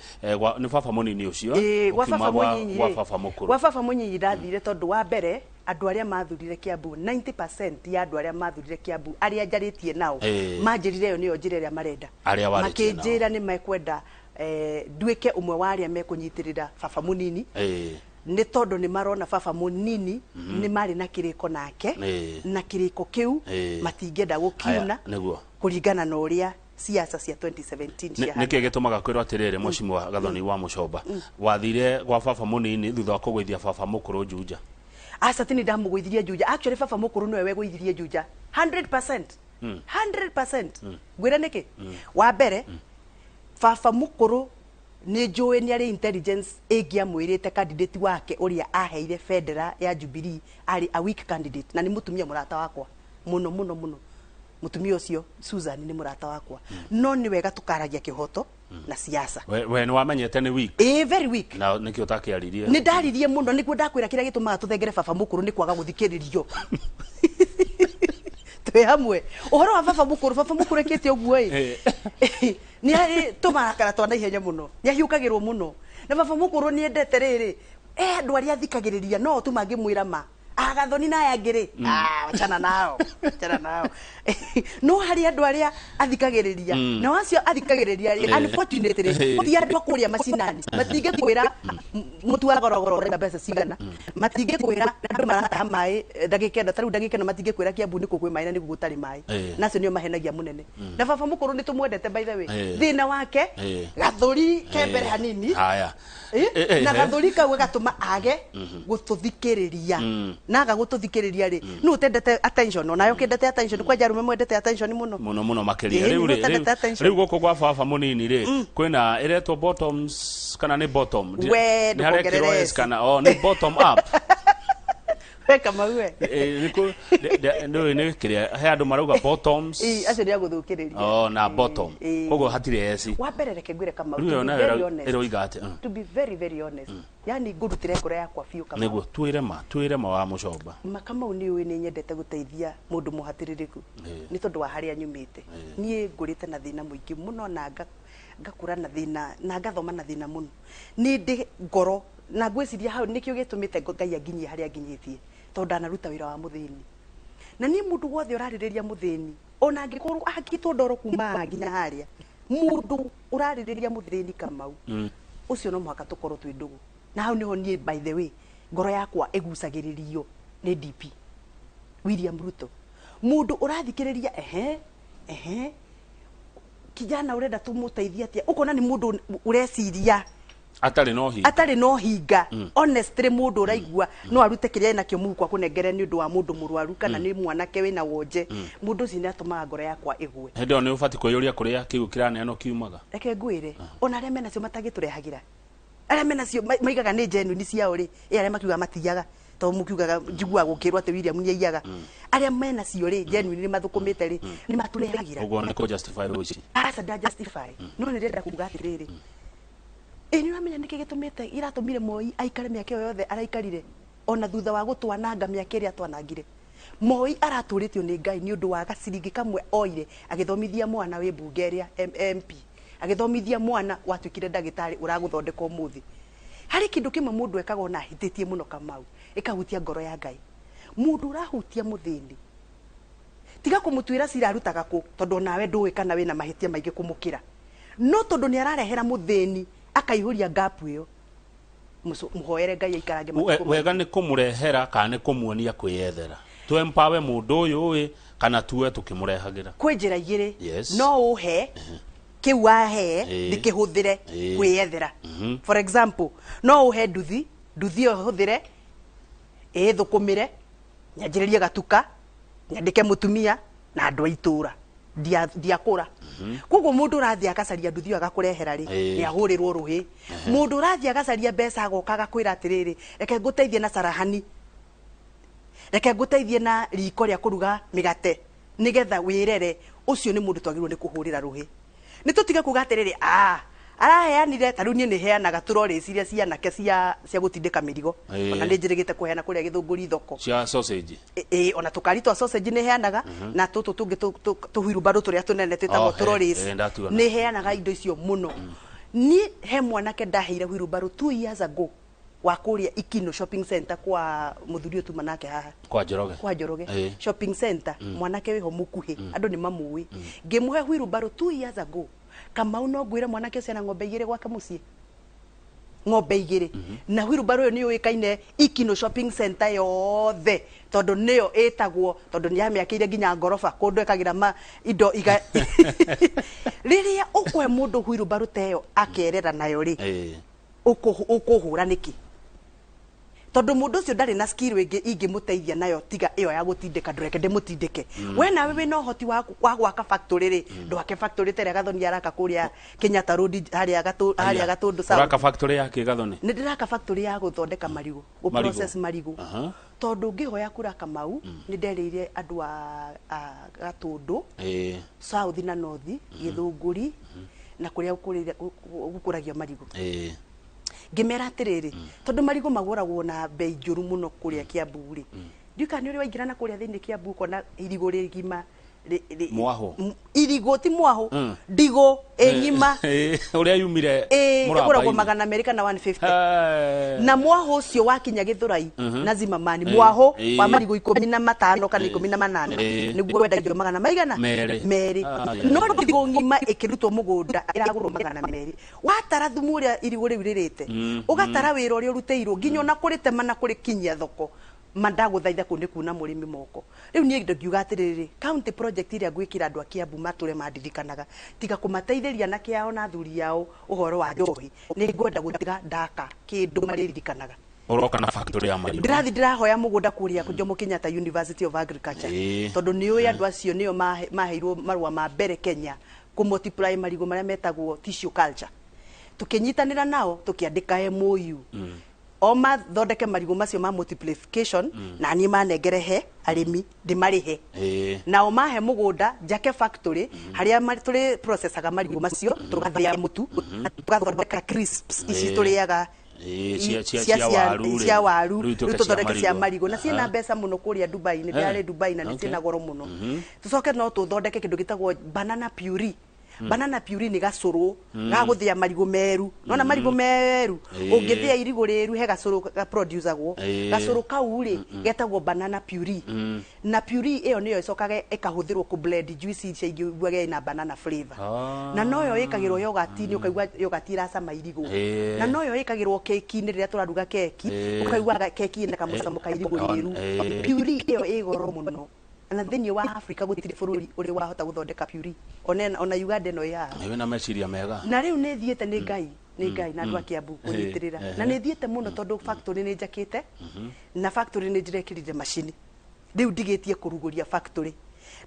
nĩ baba mũnini ũcio? Ĩĩ, gwa ũkiuma baba mũnyinyi gwa rĩ. baba mũkũrũ. Gwa baba mũnyinyi ndathire tondũ wa mbere andũ arĩa mathurire Kiambu, 90% ya andũ arĩa mathurire Kiambu arĩa njarĩtie nao, manjĩrire ĩyo nĩyo njĩra ĩrĩa marenda. Arĩa warĩtie nao. Makĩnjĩra nĩ mekwenda nduĩke ũmwe wa arĩa mekũnyitĩrĩra baba mũnini, nĩ tondũ nĩ marona baba mũnini nĩ marĩ na kĩrĩko nake, na kĩrĩko kĩu matingĩenda gũkiuna Haya, nĩguo. kũringana na ũrĩa siasa cia 2017 ciahana. Nĩkĩ gĩtũmaga kwĩrwo atĩrĩrĩ, Mheshimiwa Gathoni wa Mũcomba, wathire gwa baba mũnini thutha wa kũgũithia baba mũkũrũ Juja? Aca, ti ni ndamũgũithirie Juja. Actually baba mũkũrũ nĩwe wegũithirie Juja 100%, 100%. Ngwĩre nĩkĩ. Wa mbere, baba mũkũrũ nĩ njũĩ nĩ arĩ intelligence ĩngĩamwĩrĩte candidate wake ũrĩa aheire bendera ya Jubilee arĩ a weak candidate, na nĩ mũtumia mũrata wakwa mũno mũno mũno. Mũtumia ũcio Susan nĩ mũrata wakwa, no nĩ wega tũkaragia kĩhoto na siasa. We nĩ wamenyete nĩ weak? Ĩĩ, very weak. Na nĩkĩ ũtakĩaririe? Nĩ ndaririe mũno. Nĩguo ndakwĩra kĩrĩa gĩtũmaga tũthengere baba mũkũrũ nĩ kwaga gũthikĩrĩrio. Twĩ hamwe ũhoro wa baba mũkũrũ. Baba mũkũrũ ĩkĩte ũguo ĩ, nĩ arĩ tũmarakara twa naihenya mũno, nĩ ahiũkagĩrwo mũno, na baba mũkũrũ nĩ endete rĩrĩ andũ arĩa athikagĩrĩria no tu mangĩmwĩra ma agathoni na aya angĩ rĩ, ah, wachana nao, wachana nao. No harĩ andũ arĩa athikagĩrĩria, nao acio athikagĩrĩria rĩ, unfortunately ti andũ a kũrĩa macinani. Matingĩkwĩra mũtu wa gorogoro ũrenda mbeca cigana, matingĩkwĩra andũ marataha maĩ ndagĩka ĩno, ta rĩu ndagĩka ĩno matingĩkwĩra Kiambu nĩkuo kwĩ maĩ na nĩkuo gũtarĩ maĩ. Na acio nĩo mahenagia mũnene. Na baba mũkũrũ nĩ tũmwendete, by the way. Thĩna wake gathũri ke mbere hanini. Haya. Na gathũri kau gagatũma age gũtũthikĩrĩria, na aga gũtũthikĩrĩria rĩ, nũ ũtendete attention? Onawe ũkĩendete attention. Kwanja arũme mwendete attention mũno. Mũno mũno makĩria. Ĩĩ, Rĩu nĩ rĩ ũtendete attention. Rĩu gũkũ gwa baba mũnini rĩ, kwĩna ĩretwo bottoms kana nĩ bottom? We, Nĩ harekĩrwo ndũkongerere S S. kana oh, nĩ bottom up? We Kamau we. Nĩũĩ nĩ kĩrĩa he andũ marauga bottoms. Ĩĩ, acio nĩ agũthũkĩrĩria. Oh, na bottom. Koguo hatirĩ S. Wa mbere reke ngwĩre Kamau, Rĩu to ĩyo be nayo very honest, ĩroiga atĩ to be very very honest, yani ngũrutĩre ngoro yakwa biũ, Kamau. Nĩguo twĩre ma wa Mũcomba. Ma Kamau, nĩ ũĩ nĩ nyendete gũteithia mũndũ mũhatĩrĩrĩku nĩ tondũ wa harĩa nyumĩte. Niĩ ngũrĩte na thĩna mũingĩ mũno na ngakũra na thĩna na ngathoma na thĩna mũno. Nĩ ndĩ ngoro na ngwĩciria hau nĩkĩo gĩtũmĩte Ngai anginyie harĩa anginyĩtie, tondũ ndanaruta wĩra wa mũthĩni. Na niĩ mũndũ wothe ũrarĩrĩria mũthĩni, ona angĩkorwo ahakĩtwo ndoro kuma haha nginya harĩa, mũndũ ũrarĩrĩria mũthĩni, Kamau, ũcio no mũhaka tũkorwo twĩ ndũgũ. Na hau nĩho niĩ, by the way, ngoro yakwa ĩgucagĩrĩrio nĩ DP William Ruto, mũndũ ũrathikĩrĩria ehe ehe kijana ũrenda tũmũteithie atĩa, ũkona nĩ mũndũ ũreciria atarĩ na ũhinga. Atarĩ na ũhinga, honestly, mũndũ ũraigua no arute kĩrĩa enakĩo mũhuko akũnengere nĩ ũndũ wa mũndũ mũrwaru kana nĩ mwanake wĩna wonje. Mũndũ ũcio nĩ atũmaga ngoro yakwa ĩgwe. Hĩndĩ ĩyo nĩ ũbatiĩ kwĩyũria kũrĩa kĩu kĩraneanwo kiumaga. Reke ngwĩre, ona arĩa menacio matagĩtũrehagĩra, arĩa menacio maigaga nĩ genuine ciao rĩ, ĩ arĩa makiugaga matiyaga, tondũ mũkiugaga njiguaga gũkĩrwo atĩ William nĩ aiyaga. Arĩa menacio rĩ, genuine nĩ mathũkũmĩte rĩ, nĩ matũrehagĩra. Ũguo nĩ kũ justify ũici? Aca, nda justify, no nĩ ndĩrenda kuga atĩrĩrĩ, ĩ nĩ ũramenya nĩkĩ gĩtũmĩte iratũmire Moi aikare mĩaka ĩyo yothe araikarire, ona thutha wa gũtwananga mĩaka ĩrĩa atwanangire? Moi aratũrĩtio nĩ Ngai nĩ ũndũ wa gaciringi kamwe oire agĩthomithia mwana wĩ mbunge ĩrĩa MP, agĩthomithia mwana watuĩkire ndagĩtarĩ ũragũthondeka ũmũthĩ. Harĩ kĩndũ kĩmwe mũndũ ekaga ona ahĩtĩtie mũno, Kamau, ĩkahutia ngoro ya Ngai. Mũndũ ũrahutia mũthĩni, tiga kũmũtuĩra cira arutaga kũ, tondũ onawe ndũĩ kana wĩna mahĩtia maingĩ kũmũkĩra, no tondũ nĩ ararehera mũthĩni akaihũria gap ĩyo, mũhoere Ngai aikarange matukũ. Wega nĩ kũmũrehera kana nĩ kũmuonia kwĩyethera? Twempower mũndũ ũyũ ĩ kana tuwe tũkĩmũrehagĩra? Kwĩ njĩra igĩrĩ. No ũhe Kĩu wahe ndĩkĩhũthĩre kwĩyethera. For example, no ũhe nduthi, nduthi ĩyo hũthĩre ĩthũkũmĩre, nyanjĩrĩrie gatuka, nyandĩke mũtumia na andũ a itũra. Ndiakũra. Koguo mũndũ ũrathiĩ agacaria nduthi ĩyo agakũrehera rĩ, nĩ ahũrĩrwo rũhĩ. Mũndũ ũrathiĩ agacaria mbeca agoka agakwĩra atĩrĩrĩ, reke ngũteithie na carahani, reke ngũteithie na riko rĩa kũruga mĩgate nĩgetha wĩrere, ũcio nĩ mũndũ twagĩrĩirwo nĩ kũhũrĩra rũhĩ. Nĩ tũtige kuga atĩrĩrĩ, ah, araheanire, ta rĩu niĩ nĩ heanaga tũrorĩci iria cia anake cia gũtindĩka mĩrigo. Ona nĩ njĩrĩgĩte kũheana kũrĩa Gĩthũngũri thoko. Cia sausage. Ĩ, ona tũkari twa sausage nĩ heanaga, na tũtũ tũngĩ tũhuirubarũ tũrĩa tũnene twĩtagwo Oh, tũrorĩci. Ndatuona. Nĩ heanaga indo icio mũno. Niĩ he mwanake ndaheire huirubarũ 2 years ago wa kũrĩa Ikino Shopping Center kwa mũthuri ũyũ tuma nake haha. Kwa Njoroge. Kwa Njoroge Shopping Center, mwanake wĩho mũkuhĩ, andũ nĩ mamũĩ. Ngĩmũhe wheelbarrow 2 years ago. Kamau, no ngwĩre mwanake ũcio ena ng'ombe igĩrĩ gwake mũciĩ, ng'ombe igĩrĩ, na wheelbarrow ĩyo nĩ yũĩkaine Ikino Shopping Center yothe, tondũ nĩyo ĩtagwo, tondũ nĩ yamĩakĩire nginya ngoroba kũndũ ekagĩra ma indo iga. Rĩrĩa ũkũhe mũndũ wheelbarrow ta ĩyo akerera nayo rĩ, ũkũhũra nĩkĩ? Tondũ mũndũ ũcio ndarĩ na skill ĩngĩ ingĩmũteithia nayo tiga ĩyo ya gũtindĩka. Ndũreke ndĩmũtindĩke. We nawe wĩna ũhoti wa gwaka factory rĩ, ndwake factory ta ĩrĩa Gathoni araka kũrĩa Kenyatta Road, harĩa harĩa Gatũndũ South. Ũraka factory ya kĩ, Gathoni? Nĩ ndĩraka factory ya gũthondeka marigũ, gũ Marigũ. process marigũ. Tondũ ngĩhoya kura, Kamau, nĩ nderĩire andũ a Gatũndũ South na North, Gĩthũngũri na kũrĩa gũkũragio marigũ, ngĩmera atĩrĩrĩ, tondũ marigũ magũragwo na bei njũru mũno kũrĩa Kiambu rĩ, ndiũĩ kana nĩ ũrĩ waingĩra na kũrĩa thĩinĩ Kiambu ũkona irigũ rĩgima Mwahũ. Irigũ ti mwahũ, ndigũ ĩ ng'ima. Ũrĩa yumire ĩgũragwo mũramba-inĩ. 200 kana 150. Eh. Na mwahũ ũcio wakinya Gĩthũrai na Zimamani, mwahũ wa marigũ 15 kana 18 nĩguo wendagio magana maigana? Merĩ. Merĩ. Ah, No ndigũ ng'ima ĩkĩrutwo mũgũnda ĩragũrwo 200. Watara thumu ũrĩa irigũ rĩu rĩrĩte, ũgatara wĩra ũrĩa ũrutĩirwo nginya ona kũrĩtema na kũrĩkinyia thoko, ma ndagũthaitha, kũu nĩ kuna mũrĩmi moko. Rĩu niĩ ngiuga atĩrĩrĩ, county project ĩrĩa ngwĩkĩra andũ a Kiambu matũre mandirikanaga, tiga kũmateithĩria anake ao na athuri ao ũhoro wa njohi, nĩ ngwenda gũtiga ndaka kĩndũ marĩririkanaga. Ũroka na factory ya marigũ. Ndĩrathi ndĩrahoya mũgũnda kũrĩa Jomo Kenyatta University of Agriculture, tondũ nĩ ũĩ andũ acio nĩo maheirwo marũa ma mbere Kenya kũ multiply marigũ marĩa metagwo tissue culture. Tũkĩnyitanĩra nao, tũkĩandĩka MOU, o mathondeke marigũ macio ma multiplication, na niĩ manengere he arĩmi ndĩmarĩhe. Nao mahe mũgũnda njake factory harĩa tũrĩ processaga marigũ macio, tũgathĩa mũtu, tũgathondeka crisps ici tũrĩaga. Cia waru rĩ. Cia waru. Rĩu ituĩke Rĩu tũthondeke cia marigũ. marigũ na ciĩna mbeca mũno kũrĩa Dubai. Nĩ ndĩrarĩ Dubai na nĩ ciĩna goro mũno. Tũcoke no tũthondeke kĩndũ gĩtagwo banana puree. Banana puree nĩ gacũrũ ga gũthĩa marigũ meru. Nona marigũ meru, ũngĩthĩa irigũ rĩru, he gacũrũ gaproducagwo. Gacũrũ kau rĩ, getagwo banana puree, na puree ĩyo nĩyo ĩcokaga ĩkahũthĩrwo kũ blend juice icio ingĩ ũiguage ĩna banana flavor. Na noyo ĩkagĩrwo yogurt-inĩ, ũkaigua yogurt ĩracama irigũ. Na noyo ĩkagĩrwo keki-inĩ rĩrĩa tũraruga keki, ũkaigua keki ĩna kamũcamo ka irigũ rĩru. Puree ĩyo ĩ goro mũno, na thĩinĩ wa Africa gũtirĩ bũrũri ũrĩ wahota gũthondeka puree, ona Uganda ĩno ĩ haha. Wĩna meciria mega. Na rĩu nĩ thiĩte, nĩ Ngai, nĩ Ngai na andũ a Kiambu kũnyitĩrĩra, na nĩ thiĩte mũno tondũ factory nĩ njakĩte, na factory nĩ ndĩrekĩrire macini. Rĩu ndigĩtie kũrugũria factory,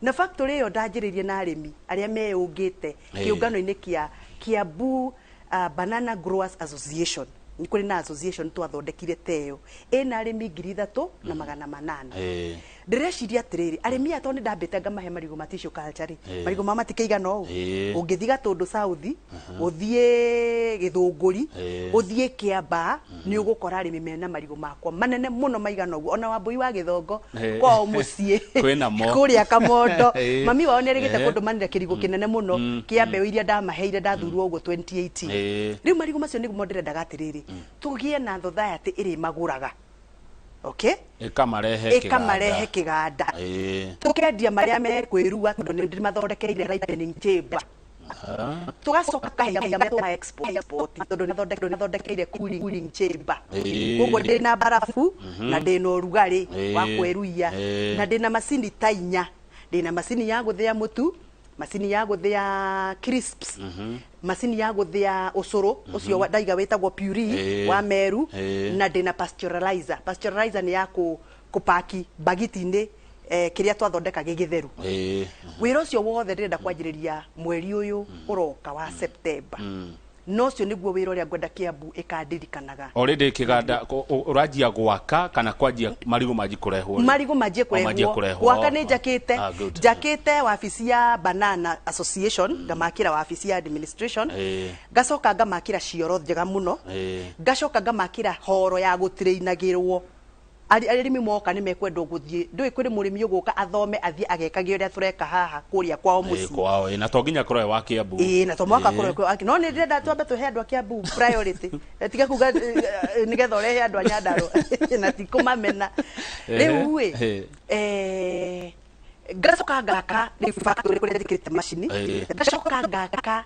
na factory ĩyo ndanjĩrĩirie na arĩmi arĩa meyũngĩte kĩũngano-inĩ kĩa Kiambu Banana Growers Association. Nĩ kũrĩ na association twathondekire teyo ĩna arĩmi 3800. Ndĩreciria atĩrĩrĩ, arĩmi aya tondũ nĩ ndambĩte ngamahe marigũ ma tissue culture rĩ, marigũ mao matikĩigana ũũ. Ũngĩthiĩ Gatũndũ South, ũthiĩ Gĩthũngũri, ũthiĩ Kĩambaa, nĩ ũgũkora arĩmi mena marigũ makwa manene mũno maigana ũguo. Ona Wambũi wa Gĩthongo kwao mũciĩ Kwĩna mo. kũrĩa Kamondo, mami wao nĩ erĩgĩte kũndũmanĩra kĩrigũ kĩnene mũno kĩa mbeũ iria ndamaheire ndathurwo ũguo 2018. Rĩu marigũ macio nĩmo ndĩrendaga atĩrĩrĩ, tũgĩe na society ĩrĩ magũraga, okay? Ĩkamarehe. Ĩkamarehe kĩganda. Tũkendia marĩa mekwĩrua, tondũ nĩ ndĩmathondekeire ripening chamber. Tũgacoka tũkahe marĩa tũra export, tondũ nĩ thondekeire cooling chamber. Koguo ndĩna barabu na ndĩna ũrugarĩ wa kweruia, na ndĩna macini ta inya. Ndĩna macini ya gũthĩa mũtu, Macini ya gũthĩa crisps, macini ya gũthĩa ũcũrũ ũcio ndaiga wĩtagwo puree wa Meru, na ndĩna pasteurizer. Pasteurizer nĩ ya kũpaki mbagiti-inĩ kĩrĩa twathondeka gĩ gĩtheru. Wĩra ũcio wothe ndĩrenda kwanjĩrĩria mweri ũyũ ũroka wa September. Na ũcio nĩguo wĩra ũrĩa ngwenda Kiambu ĩkandirikanaga. Already kĩganda ũranjia gwaka kana kwanjia marigũ manji kũrehwo rĩ? Marigũ manjie O manjie kũrehwo. Kũrehwo. Gwaka nĩ njakĩte. Ah, good. Njakĩte wabici ya Banana Association, ngamakĩra wabici ya administration, ngacoka ngamakĩra cioro njega mũno, ngacoka ngamakĩra horo ya gũtirĩinagĩrwo. Arĩmi moka nĩ mekwendwo gũthiĩ, ndũĩ kũrĩ mũrĩmi ũgũka athome athiĩ agekage ũrĩa tũreka haha kũrĩa kwao mũciĩ. Kwao, na to nginya akorwo e wa Kiambu. Ĩĩ, na to mũhaka akorwo kwao, no nĩ ndĩrenda twambe tũhe andũ a Kiambu priority. Tiga kuga nĩgetha ũrehe andũ a Nyandarua na ti kũmamena. Rĩu ĩ, ngacoka ngaka rĩu factory kũrĩa njĩkĩrĩte macini, ngacoka ngaka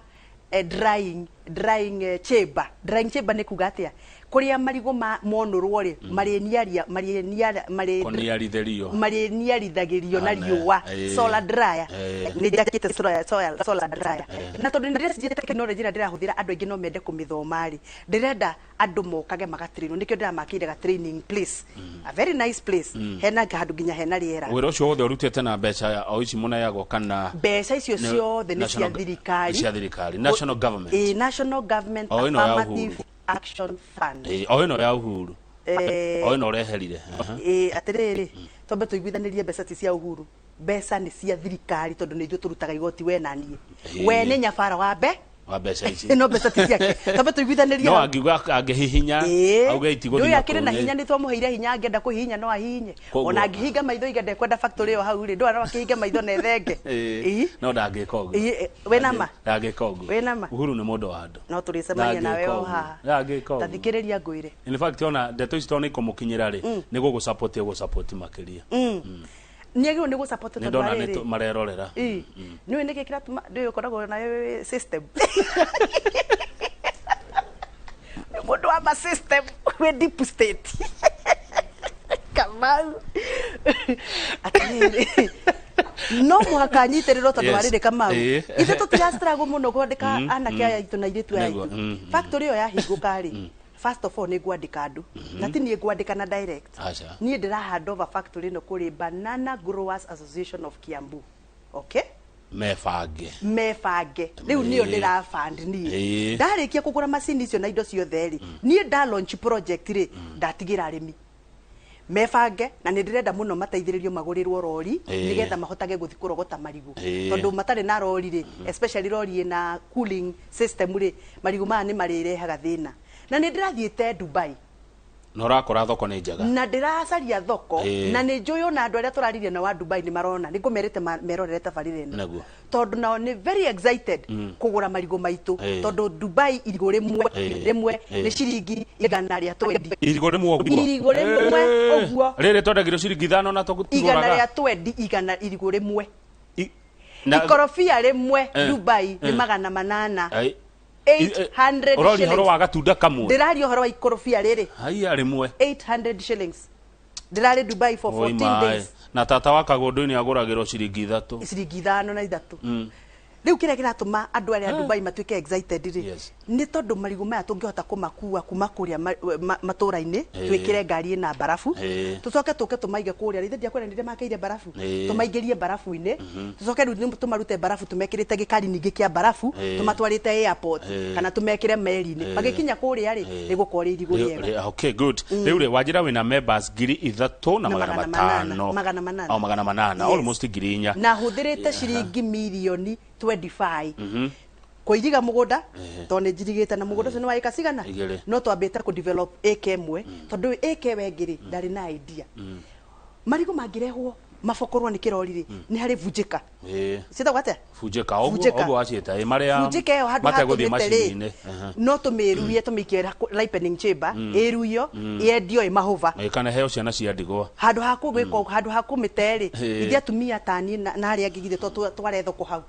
drying chamber. Drying chamber nĩ kuga atĩa? Kũrĩa marigũ monũrwo rĩ, marĩniaria marĩniara marĩ Kũniarithĩrio. Marĩniarithagĩrio na Ane, riũa. Solar dryer. Nĩ njakĩte solar dryer. Na tondũ nĩ ndĩreciria tekinoronjĩ ĩrĩa ndĩrahũthĩra andũ aingĩ no mende kũmĩthoma rĩ, ndĩrenda andũ mokage magatrainwo, nĩkĩo ndĩramakĩire ga training place, a very nice place, hena handũ nginya hena rĩera. Wĩra ũcio wothe ũrutĩte na mbeca o ici mũneagwo kana? Mbeca icio ciothe nĩ cia thirikari. Nĩ cia thirikari, national government. Ĩĩ, National Government O ĩno ya Affirmative Uhuru. Action Fund. Ĩĩ, o ĩno ya Uhuru. O ĩno ũreherire. Aha. Ĩĩ, atĩrĩrĩ, twambe tũiguithanĩrie, mbeca ti cia Uhuru, mbeca nĩ cia thirikari, tondũ nĩ ithuĩ tũrutaga igoti, we na niĩ. We nĩ nyabara wa mbe Wa mbeca ici. No mbeca ti ciake, twambe tũiguithanĩrie No hau. angiuga, angĩhihinya auge itigũthiĩ Ndũĩ na akĩrĩ na kũu, hinya, nĩ twamũheire hinya, angĩenda kũhihinya no ahihinye. Ona angĩhinga maitho aiga ndekwenda factory ĩyo hau rĩ, ndũĩ no akĩhinge maitho na ethenge. Ĩĩ. No ndangĩka ũguo. Ĩĩ, wĩna ma? Ndangĩka ũguo. Wĩna ma? Uhuru nĩ mũndũ wa andũ. No tũrĩcemania nawe Ndangĩka o ũguo. haha. Ndangĩka Ta ũguo. thikĩrĩria ngwĩre. In fact, ona ndeto ici tondũ nĩ ikũmũkinyĩra rĩ, nĩ gũgũsupport egũsupport makĩria. Nĩ agĩrĩirwo nĩ gũ-support Nĩ tondũ ndona nĩ arĩrĩ marerorera. Ĩĩ. Nĩũĩ nĩkĩ kĩratũma ndũĩ ũkoragwo nayo wĩ system, Nĩ mũndũ wa ma system, wĩ deep state. Kamau, atĩrĩrĩ, no mũhaka nyitĩrĩrwo tondũ wa rĩrĩ, Kamau, ithuĩ tũtira struggle mũno kwandĩka anake aya aitũ na airĩtu aya aitũ. Factory ĩyo yahingũka rĩ, first of all nĩ ngwandĩka andũ, na ti niĩ ngwandĩka na direct. Aca. Niĩ ndĩra hand over factory ĩno kũrĩ Banana Growers Association of Kiambu, okay? Mebange. Mebange. Rĩu nĩyo ndĩra fund niĩ. Ndarĩkia kũgũra macini icio na indo ciothe rĩ, niĩ nda launch project rĩ, ndatigĩra arĩmi mebange, na nĩ ndĩrenda mũno mateithĩrĩrio magũrĩrwo rori nĩgetha mahotage gũthiĩ kũrogota marigũ, tondũ matarĩ na rori rĩ, especially rori ĩna cooling system rĩ, marigũ maya nĩ marĩrehaga thĩna. Na nĩ ndĩrathiĩte Dubai. Na ũrakora thoko nĩ njega. Na ndĩracaria thoko. Na nĩ njũĩ ona andũ arĩa tũraririe nao a Dubai nĩ marona, nĩ ngũmerĩte merorere tabarĩra ĩno. Tondũ nao nĩ very excited kũgũra marigũ maitũ, tondũ Dubai irigũ rĩmwe rĩmwe nĩ ciringi 120. Irigũ rĩmwe ũguo? Irigũ rĩmwe ũguo. Rĩrĩ twendagĩrio ciringi 5 na Igana tũgũraga. rĩa twendi, igana, irigũ rĩmwe. Na Ikorobia rĩmwe Dubai nĩ 800. Ai. 800 Ũroria ũhoro shillings. wa gatunda kamwe? Ndĩraria ũhoro wa ikorobia rĩrĩ. Haiya, rĩmwe? 800 shillings. Ndĩrarĩ Dubai for Oi 14 maĩ. days. Na tata wa kagũndũ-inĩ agũragĩrwo ciringi 3. Ciringi 5 na 3. Rĩu kĩrĩa kĩratũma andũ arĩa a Dubai matuĩke excited rĩ, nĩ tondũ marigũ maya tũngĩhota kũmakua kuma kũrĩa matũra-inĩ, twĩkĩre ngari ĩna mbarabu, tũcoke tũke tũmaige kũrĩa, ithe ndiakwĩra nĩ ndĩmakĩire mbarabu, tũmaingĩrie mbarabu-inĩ, tũcoke rĩu tũmarute mbarabu tũmekĩrĩte gĩkari ningĩ kĩa mbarabu, tũmatwarĩte airport kana tũmekĩre meri-inĩ, magĩkinya kũrĩa rĩ, rĩgũkorwo rĩ irigũ rĩega. Okay, good. Rĩu rĩ, wanjĩra wĩna members ngiri ithatũ na Na magana 800. 500. 800. O 800. Yes. Almost 4,000. Na hũthĩrĩte ciringi mirioni 25 kũiriga mũgũnda, tondũ nĩ njirigĩte, na mũgũnda ũcio nĩ wa ĩka cigana? 2. No twambĩte kũ develop ĩka 1, tondũ ĩka ĩyo ĩngĩ rĩ, ndarĩ na idea marigũ mangĩrehwo mabokorwo nĩ kĩrori rĩ, nĩ harĩ vunjĩka. Ciĩtagwo atĩa? Bunjĩka ũguo. Bunjĩka. Ũguo waciĩta, ĩ, marĩa Bunjĩka ĩyo handũ ha mategũthiĩ tũmĩte rĩ, macini-inĩ. No tũmĩruie, tũmĩikie ripening chamber, ĩruio, yendio ĩ mahũba. Ĩ, kana heo ciana cia ndigwa. Handũ ha kũgwĩka ũguo, handũ ha kũmĩte rĩ, ithuĩ atumia ta niĩ na arĩa angĩ githĩ to tware thoko hau,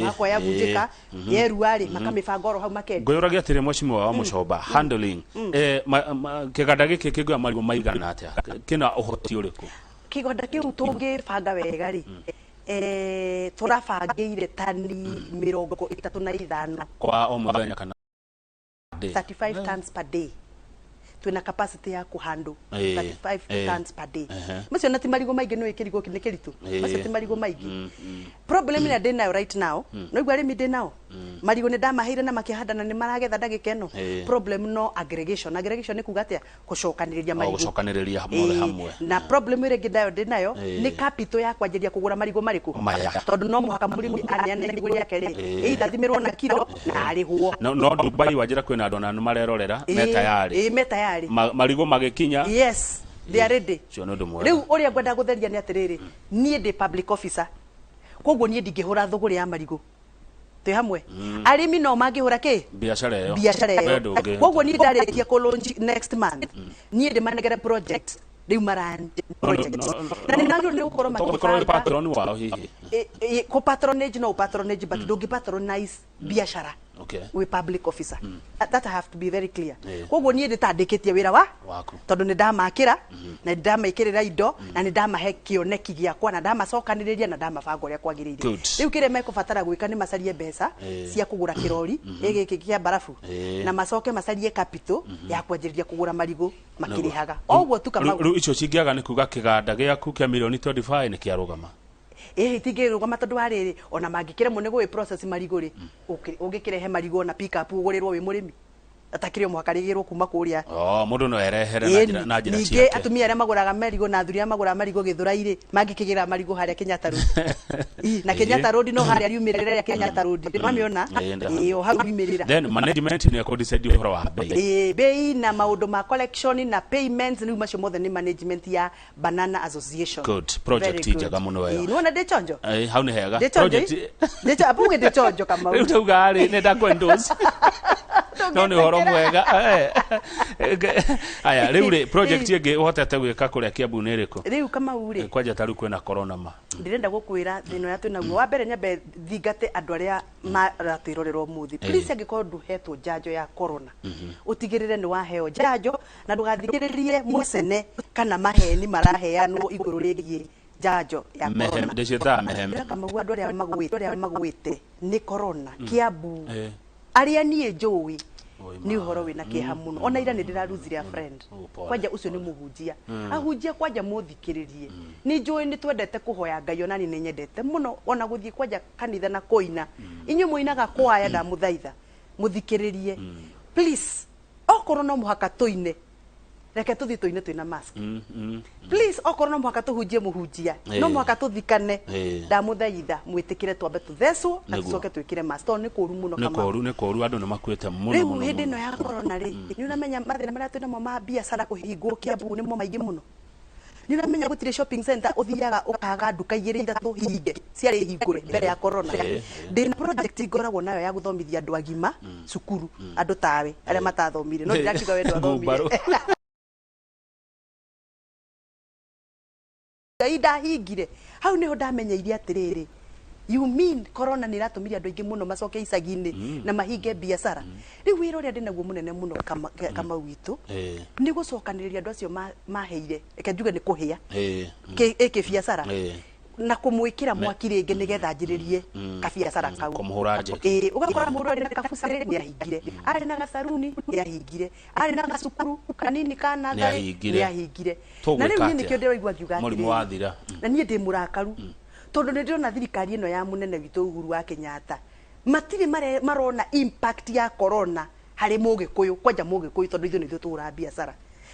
makoya bunjĩka yerua rĩ, makamĩbanga oro hau makendia. Ngwĩyũragia atĩrĩ, mheshimiwa wa Mũcomba, handling kĩganda gĩkĩ kĩngĩoya marigũ maigana atĩa? Kĩna ũhoti ũrĩkũ? Kĩganda kĩu tũngĩbanga wega rĩ, Tũrabangĩire tani 35. Kwa o mũthenya kana day? 35 tons per day. Twina capacity ya kuhandle 35 tons per day. Macio na ti marigũ maingĩ, nĩ kĩrigo nĩ kĩritũ. Macio ti marigũ maingĩ. Problem ĩrĩa ndĩ nayo right now, no igua arĩmi ndĩ nao, marigũ nĩ ndamaheire na makĩhanda na nĩ maragetha ndagĩka ĩno. Problem no aggregation. Aggregation nĩ kuga atĩa? Gũcokanĩrĩria O marigũ. Gũcokanĩrĩria mothe hamwe. Na problem ĩrĩa ĩngĩ nayo ndĩ nayo nĩ capital ya kwanjĩrĩria kũgũra marigũ marĩkũ? Maya. Tondũ no mũhaka mũrĩmi aneane irigũ rĩake rĩ, either athimĩrwo na kiro na arĩhwo. No Dubai wanjĩra kwĩna andũ ona nĩ marerorera me tayari. Ĩĩ, me tayari. Marigũ magĩkinya. Yes, they are ready. Ũcio nĩ ũndũ mwega. Rĩu ũrĩa ngwenda gũtheria nĩ atĩrĩrĩ, niĩ ndĩ public officer, koguo niĩ ndingĩhũra thũgũrĩ ya marigũ. Twĩ hamwe? Arĩmi no mangĩhũra kĩ? Biacara ĩyo. Biacara We ĩyo. ndũngĩhota. Koguo niĩ ndarĩkia kũ launch next month, niĩ ndĩmanengere project rĩu maran project na nĩ magĩrĩirwo nĩ gũkorwo Tũgũkorwo wĩ makĩbanga. patron wao hihi? Kũ patronage, no patronage, but ndũngĩ patronize biacara wĩ public officer. That I have to be very clear. Koguo niĩ ndĩtandĩkĩtie wĩra wa Waku. Tondũ nĩ ndamakĩra na nĩ ndamekĩrĩra indo na nĩ ndamahe kĩoneki gĩakwa na ndamacokanĩrĩria na ndamabanga ũrĩa kwagĩrĩire. Good. Rĩu kĩrĩa mekũbatara gwĩka nĩ macarie mbeca cia kũgũra kĩrori gĩkĩ kĩa mbarabu na macoke macarie capital ya kwanjĩrĩria kũgũra marigũ makĩrĩhaga o ũguo tu, Kamau. Rĩu icio cingĩaga nĩ kuga kĩganda gĩaku kĩa mirioni 25 nĩ kĩarũgama. Ĩhĩ, itingĩrũgama tondũ wa rĩrĩ, ona mangĩkĩremwo nĩ gũgĩ process marigũ rĩ, ũngĩkĩrehe marigũ na pick up ũgũrĩrwo wĩ mũrĩmi, atakĩrĩ o mũhaka rĩgĩrwo kuma kũrĩa. Oh, mũndũ no erehere na njĩra Ningĩ ciake. atumia arĩa magũraga marigũ na athuri arĩa magũraga marigũ Gĩthũrai rĩ, mangĩkĩgĩra marigũ harĩa Kenyatta Road. Ĩ, na Kenyatta Road no harĩa riumĩrĩra rĩa Kenyatta Road nĩwamĩona? Ĩĩ, ndahamĩona. Ĩĩ, o hau riumĩrĩra. Then management nĩ ekũ-decide ũhoro wa bei. Ĩĩ, bei na maũndũ ma collection na payments, rĩu macio mothe nĩ management ya Banana Association. Good. Project Very good. njega mũno ĩyo. Ĩĩ, nĩwona ndĩ chonjo. Ĩĩ, hau nĩ hega. Ndĩ chonjo. Project- Ndĩ chonjo, abuge ndĩ chonjo, Kamau. Rĩu ndauga rĩ, nĩ ndakũ-endorse. No nĩ ũhoro mwega. Aya, rĩu rĩ, project ĩngĩ ũhotete gwĩka kũrĩa Kiambu nĩ ĩrĩkũ? Rĩu Kamau rĩ, Kwanja ta rĩu kwĩna corona ma. Ndĩrenda gũkwĩra thĩna ũrĩa twĩnaguo wa mbere, nyambe thingate andũ arĩa maratwĩrorera ũmũthĩ. Please, angĩkorwo ndũhetwo njanjo ya corona, ũtigĩrĩre nĩ waheo njanjo na ndũgathikĩrĩrie mũcene kana maheni maraheanwo igũrũ rĩgiĩ njanjo ya Mehem, corona. ndĩciĩtaga meheme. Ndĩreka Kamau, andũ arĩa magũĩte nĩ corona Kiambu, arĩa niĩ njũĩ, Oi, nĩ ũhoro wĩna kĩeha mũno. Ona ira nĩ ndĩraruzire a friend. Oh, pole, Kwanja ũcio nĩ mũhunjia, ahunjia kwanja mũthikĩrĩrie. Nĩ njũĩ nĩ twendete kũhoya Ngai, ona niĩ nĩ nyendete mũno ona gũthiĩ kwanja kanitha na kũina. Inyuĩ mũinaga kwaya, ndamũthaitha mũthikĩrĩrie please. Okorwo no mũhaka tũine, reke tũthiĩ tũine twĩna mask. Please, okorwo no mũhaka tũhunjie, mũhunjia, no mũhaka tũthikane, ndamũthaitha mwĩtĩkĩre twambe tũthecwo na tũcoke twĩkĩre mask, tondũ nĩ kũru mũno, Nĩ Kamau. kũru, nĩ kũru, andũ nĩ makuĩte mũno Rĩu mũno hĩndĩ mũno. ĩno ya corona rĩ, nĩ ũramenya mathĩna marĩa twĩnamo ma biacara kũhingwo Kiambu nĩmo maingĩ mũno. Nĩ ũramenya gũtirĩ shopping center ũthiaga ũkaga nduka igĩrĩ ithatũ hinge ciarĩ hingũre mbere ya corona. Ndĩna project ngoragwo nayo ya gũthomithia andũ agima cukuru, andũ tawe arĩa matathomire, no ndirakiuga we ndwathomire. Ngumbarũ. Ngai ndahingire hau niho ndamenyeire atiriri, you mean corona nä ĩratũmire andũ aingĩ mũno macoke icagi-inĩ na mahinge biacara. Rĩu wĩra ũrĩa ndĩ naguo mũnene mũno, Kamau witũ, nĩ gũcokanĩrĩria andũ acio maheire, reke njuge nĩ kũhĩa ĩkĩ biacara na kũmwĩkĩra mwaki rĩngĩ nĩgetha anjĩrĩrie kabiacara kau. Kũmũhũra njeki. Ĩĩ, ũgakora mũndũ arĩ na kabucarĩ nĩ ahingire, arĩ na gacaruni nĩ ahingire, arĩ na gacukuru kanini ka natharĩ Nĩahingire. nĩ ahingire. Tũgwĩka Na rĩu niĩ atĩa? nĩkĩo ndĩraigua ngiuga Mũrimũ atĩrĩrĩ, wathira. Na niĩ ndĩ mũrakaru tondũ nĩ ndĩrona thirikari ĩno ya mũnene witũ Uhuru wa Kenyatta matirĩ marona impact ya corona harĩ mũgĩkũyũ, kwanja mũgĩkũyũ, tondũ ithuĩ nĩthuĩ tũhũraga biacara.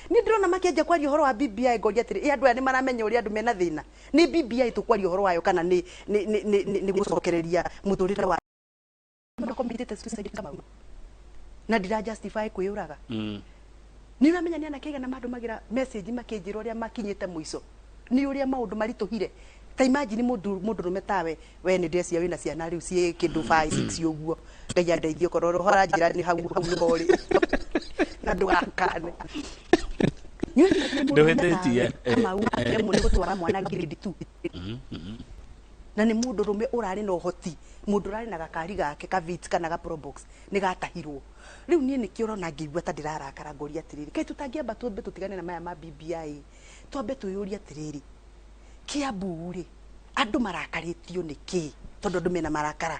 Nĩ ndĩrona makĩanjia kwaria ũhoro wa BBI, ngoria atĩrĩ, ĩ andũ aya nĩ maramenya ũrĩa andũ mena thĩna? Nĩ BBI tũkwaria ũhoro wayo kana nĩ gũcokereria mũtũrĩre wa mũndũ committed suicide, Kamau? Na ndira justify kwĩyũraga. Nĩ ũramenya nĩ anake aigana mandũmagĩra message makĩnjĩra ũrĩa makinyĩte mũico nĩ ũrĩa maũndũ maritũhire. Ta imagine mũndũ mũndũrũme tawe, we nĩ ndĩrecia wĩna ciana rĩu ciĩ kĩndũ 5 6 ũguo. Ngai andeithie okorwo roho aranjĩra nĩ hau hau nĩho ũrĩ na ndũgakane. Ndũhĩtĩtie. Kamau, akĩremwo nĩ gũtwara mwana grade 2 na nĩ mũndũrũme ũrarĩ na ũhoti, mũndũ ũrarĩ na gakari gake ka Vitz kana ga Probox nĩ gatahirwo. Rĩu niĩ nĩkĩo ũrona ngĩigua ta ndĩrarakara, ngoria atĩrĩrĩ, kaĩ tũtangĩamba twambe tũtigane na maya ma BBI, twambe twĩyũrie atĩrĩrĩ, Kiambu rĩ, Andũ marakarĩtio nĩ kĩ? Tondũ andũ mena marakara,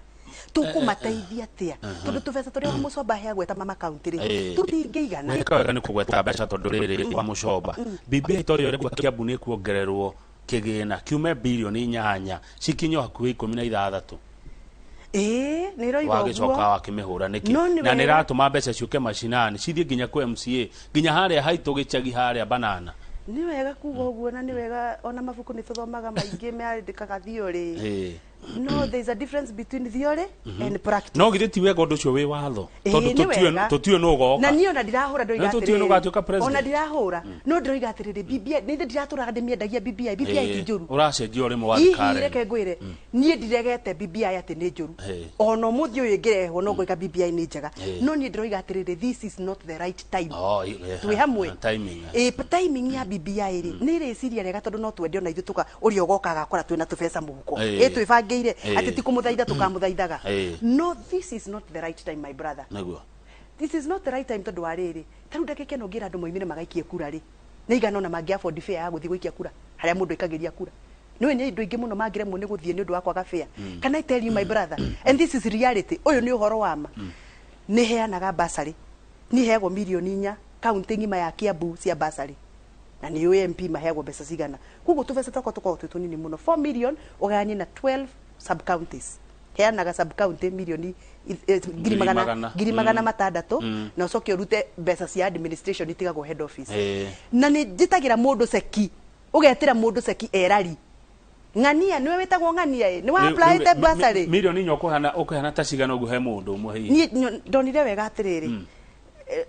tũkũmateithia atĩa? Tondũ tũbeca tũrĩa wa Mũcomba aheagwo eta mama kaunti rĩ, tũtingĩigana. Weka wega nĩ kũgweta mbeca, tondũ rĩrĩ, wa Mũcomba, BBI to ũrĩa Kiambu nĩ kuongererwo kĩgĩna kiume birioni 8 cikinye hakuhĩ 16. Ĩĩ, nĩ ĩroiga wagĩcoka ũguo. Wakĩmĩhũra nĩkĩ? No nĩ Na nĩ wega. ĩratũma mbeca ciũke macinani, cithiĩ nginya kwĩ MCA, nginya harĩa haitũ gĩcagi harĩa banana. Nĩ wega kuga ũguo, na nĩ wega. Ona mabuku nĩ tũthomaga maingĩ meandĩkaga theory. No there is a difference between theory and practice. No githĩ ti wega ũndũ ũcio wĩ watho? Tondũ Ĩĩ, nĩ wega. tũtiũĩ nũ ũgoka. Na niĩ ona ndirahũra, ndĩroiga Na tũtiũĩ nũ atĩrĩrĩ, ũgatuĩka president. Ona ndirahũra, no ndĩroiga atĩrĩrĩ, BBI nĩ ndiratũraga ndĩmĩendagia BBI. BBI ti njũru. Ũracenjia ũrĩmũ wa Hihi Karen. reke ngwĩre, niĩ ndiregete BBI atĩ nĩ njũru. Ona ũmũthĩ ũyũ ĩngĩrehwo no ngoiga BBI nĩ njega. No niĩ ndĩroiga atĩrĩrĩ, this is not the right time. Oh, Twĩ hamwe? Timing. Ĩ, timing ya BBI rĩ, nĩ rĩciria rĩega, tondũ no twende ona ithuĩ tũka ũrĩa ũgoka agakora twĩna tũbeca mũhuko. Ĩ twĩbangĩire atĩ ti kũmũthaitha tũkamũthaithaga. No this is not the right time, my brother. This is not the right time, tondũ wa rĩrĩ, ta rĩu ndagĩka ĩno ũngĩra andũ moimĩre magaikie kura rĩ, nĩ igana ona mangĩ afford fare ya gũthiĩ gũikia kura harĩa mũndũ aikagĩria kura? Nĩũĩ nĩ andũ aingĩ mũno mangĩremwo nĩ gũthiĩ nĩ ũndũ wa kwaga fare. Can I tell you, my brother, and this is reality, ũyũ nĩ ũhoro wa ma. Nĩ heanaga basarĩ, niĩ heagwo mirioni 4 kaunti ng'ima ya Kiambu cia basarĩ, na nĩ ũĩ MP maheagwo mbeca cigana. Koguo tũbeca twakwa tũkoragwo twĩ tũnini mũno. 4 million ũgayanie na 12 sub counties, heanaga sub county mirioni ngiri magana magana. ngiri magana matandatũ, na ũcoke ũrute mbeca cia administration itigagwo head office. Na nĩ njĩtagĩra mũndũ ceki, ũgetĩra mũndũ ceki erari ng'ania, nĩwe wĩtagwo ng'ania, ĩ nĩ wa applyĩte bursary. Mirioni 4 ũkũheana ta cigana ũguo he mũndũ ũmwe hihi? Niĩ ndonire wega atĩrĩrĩ,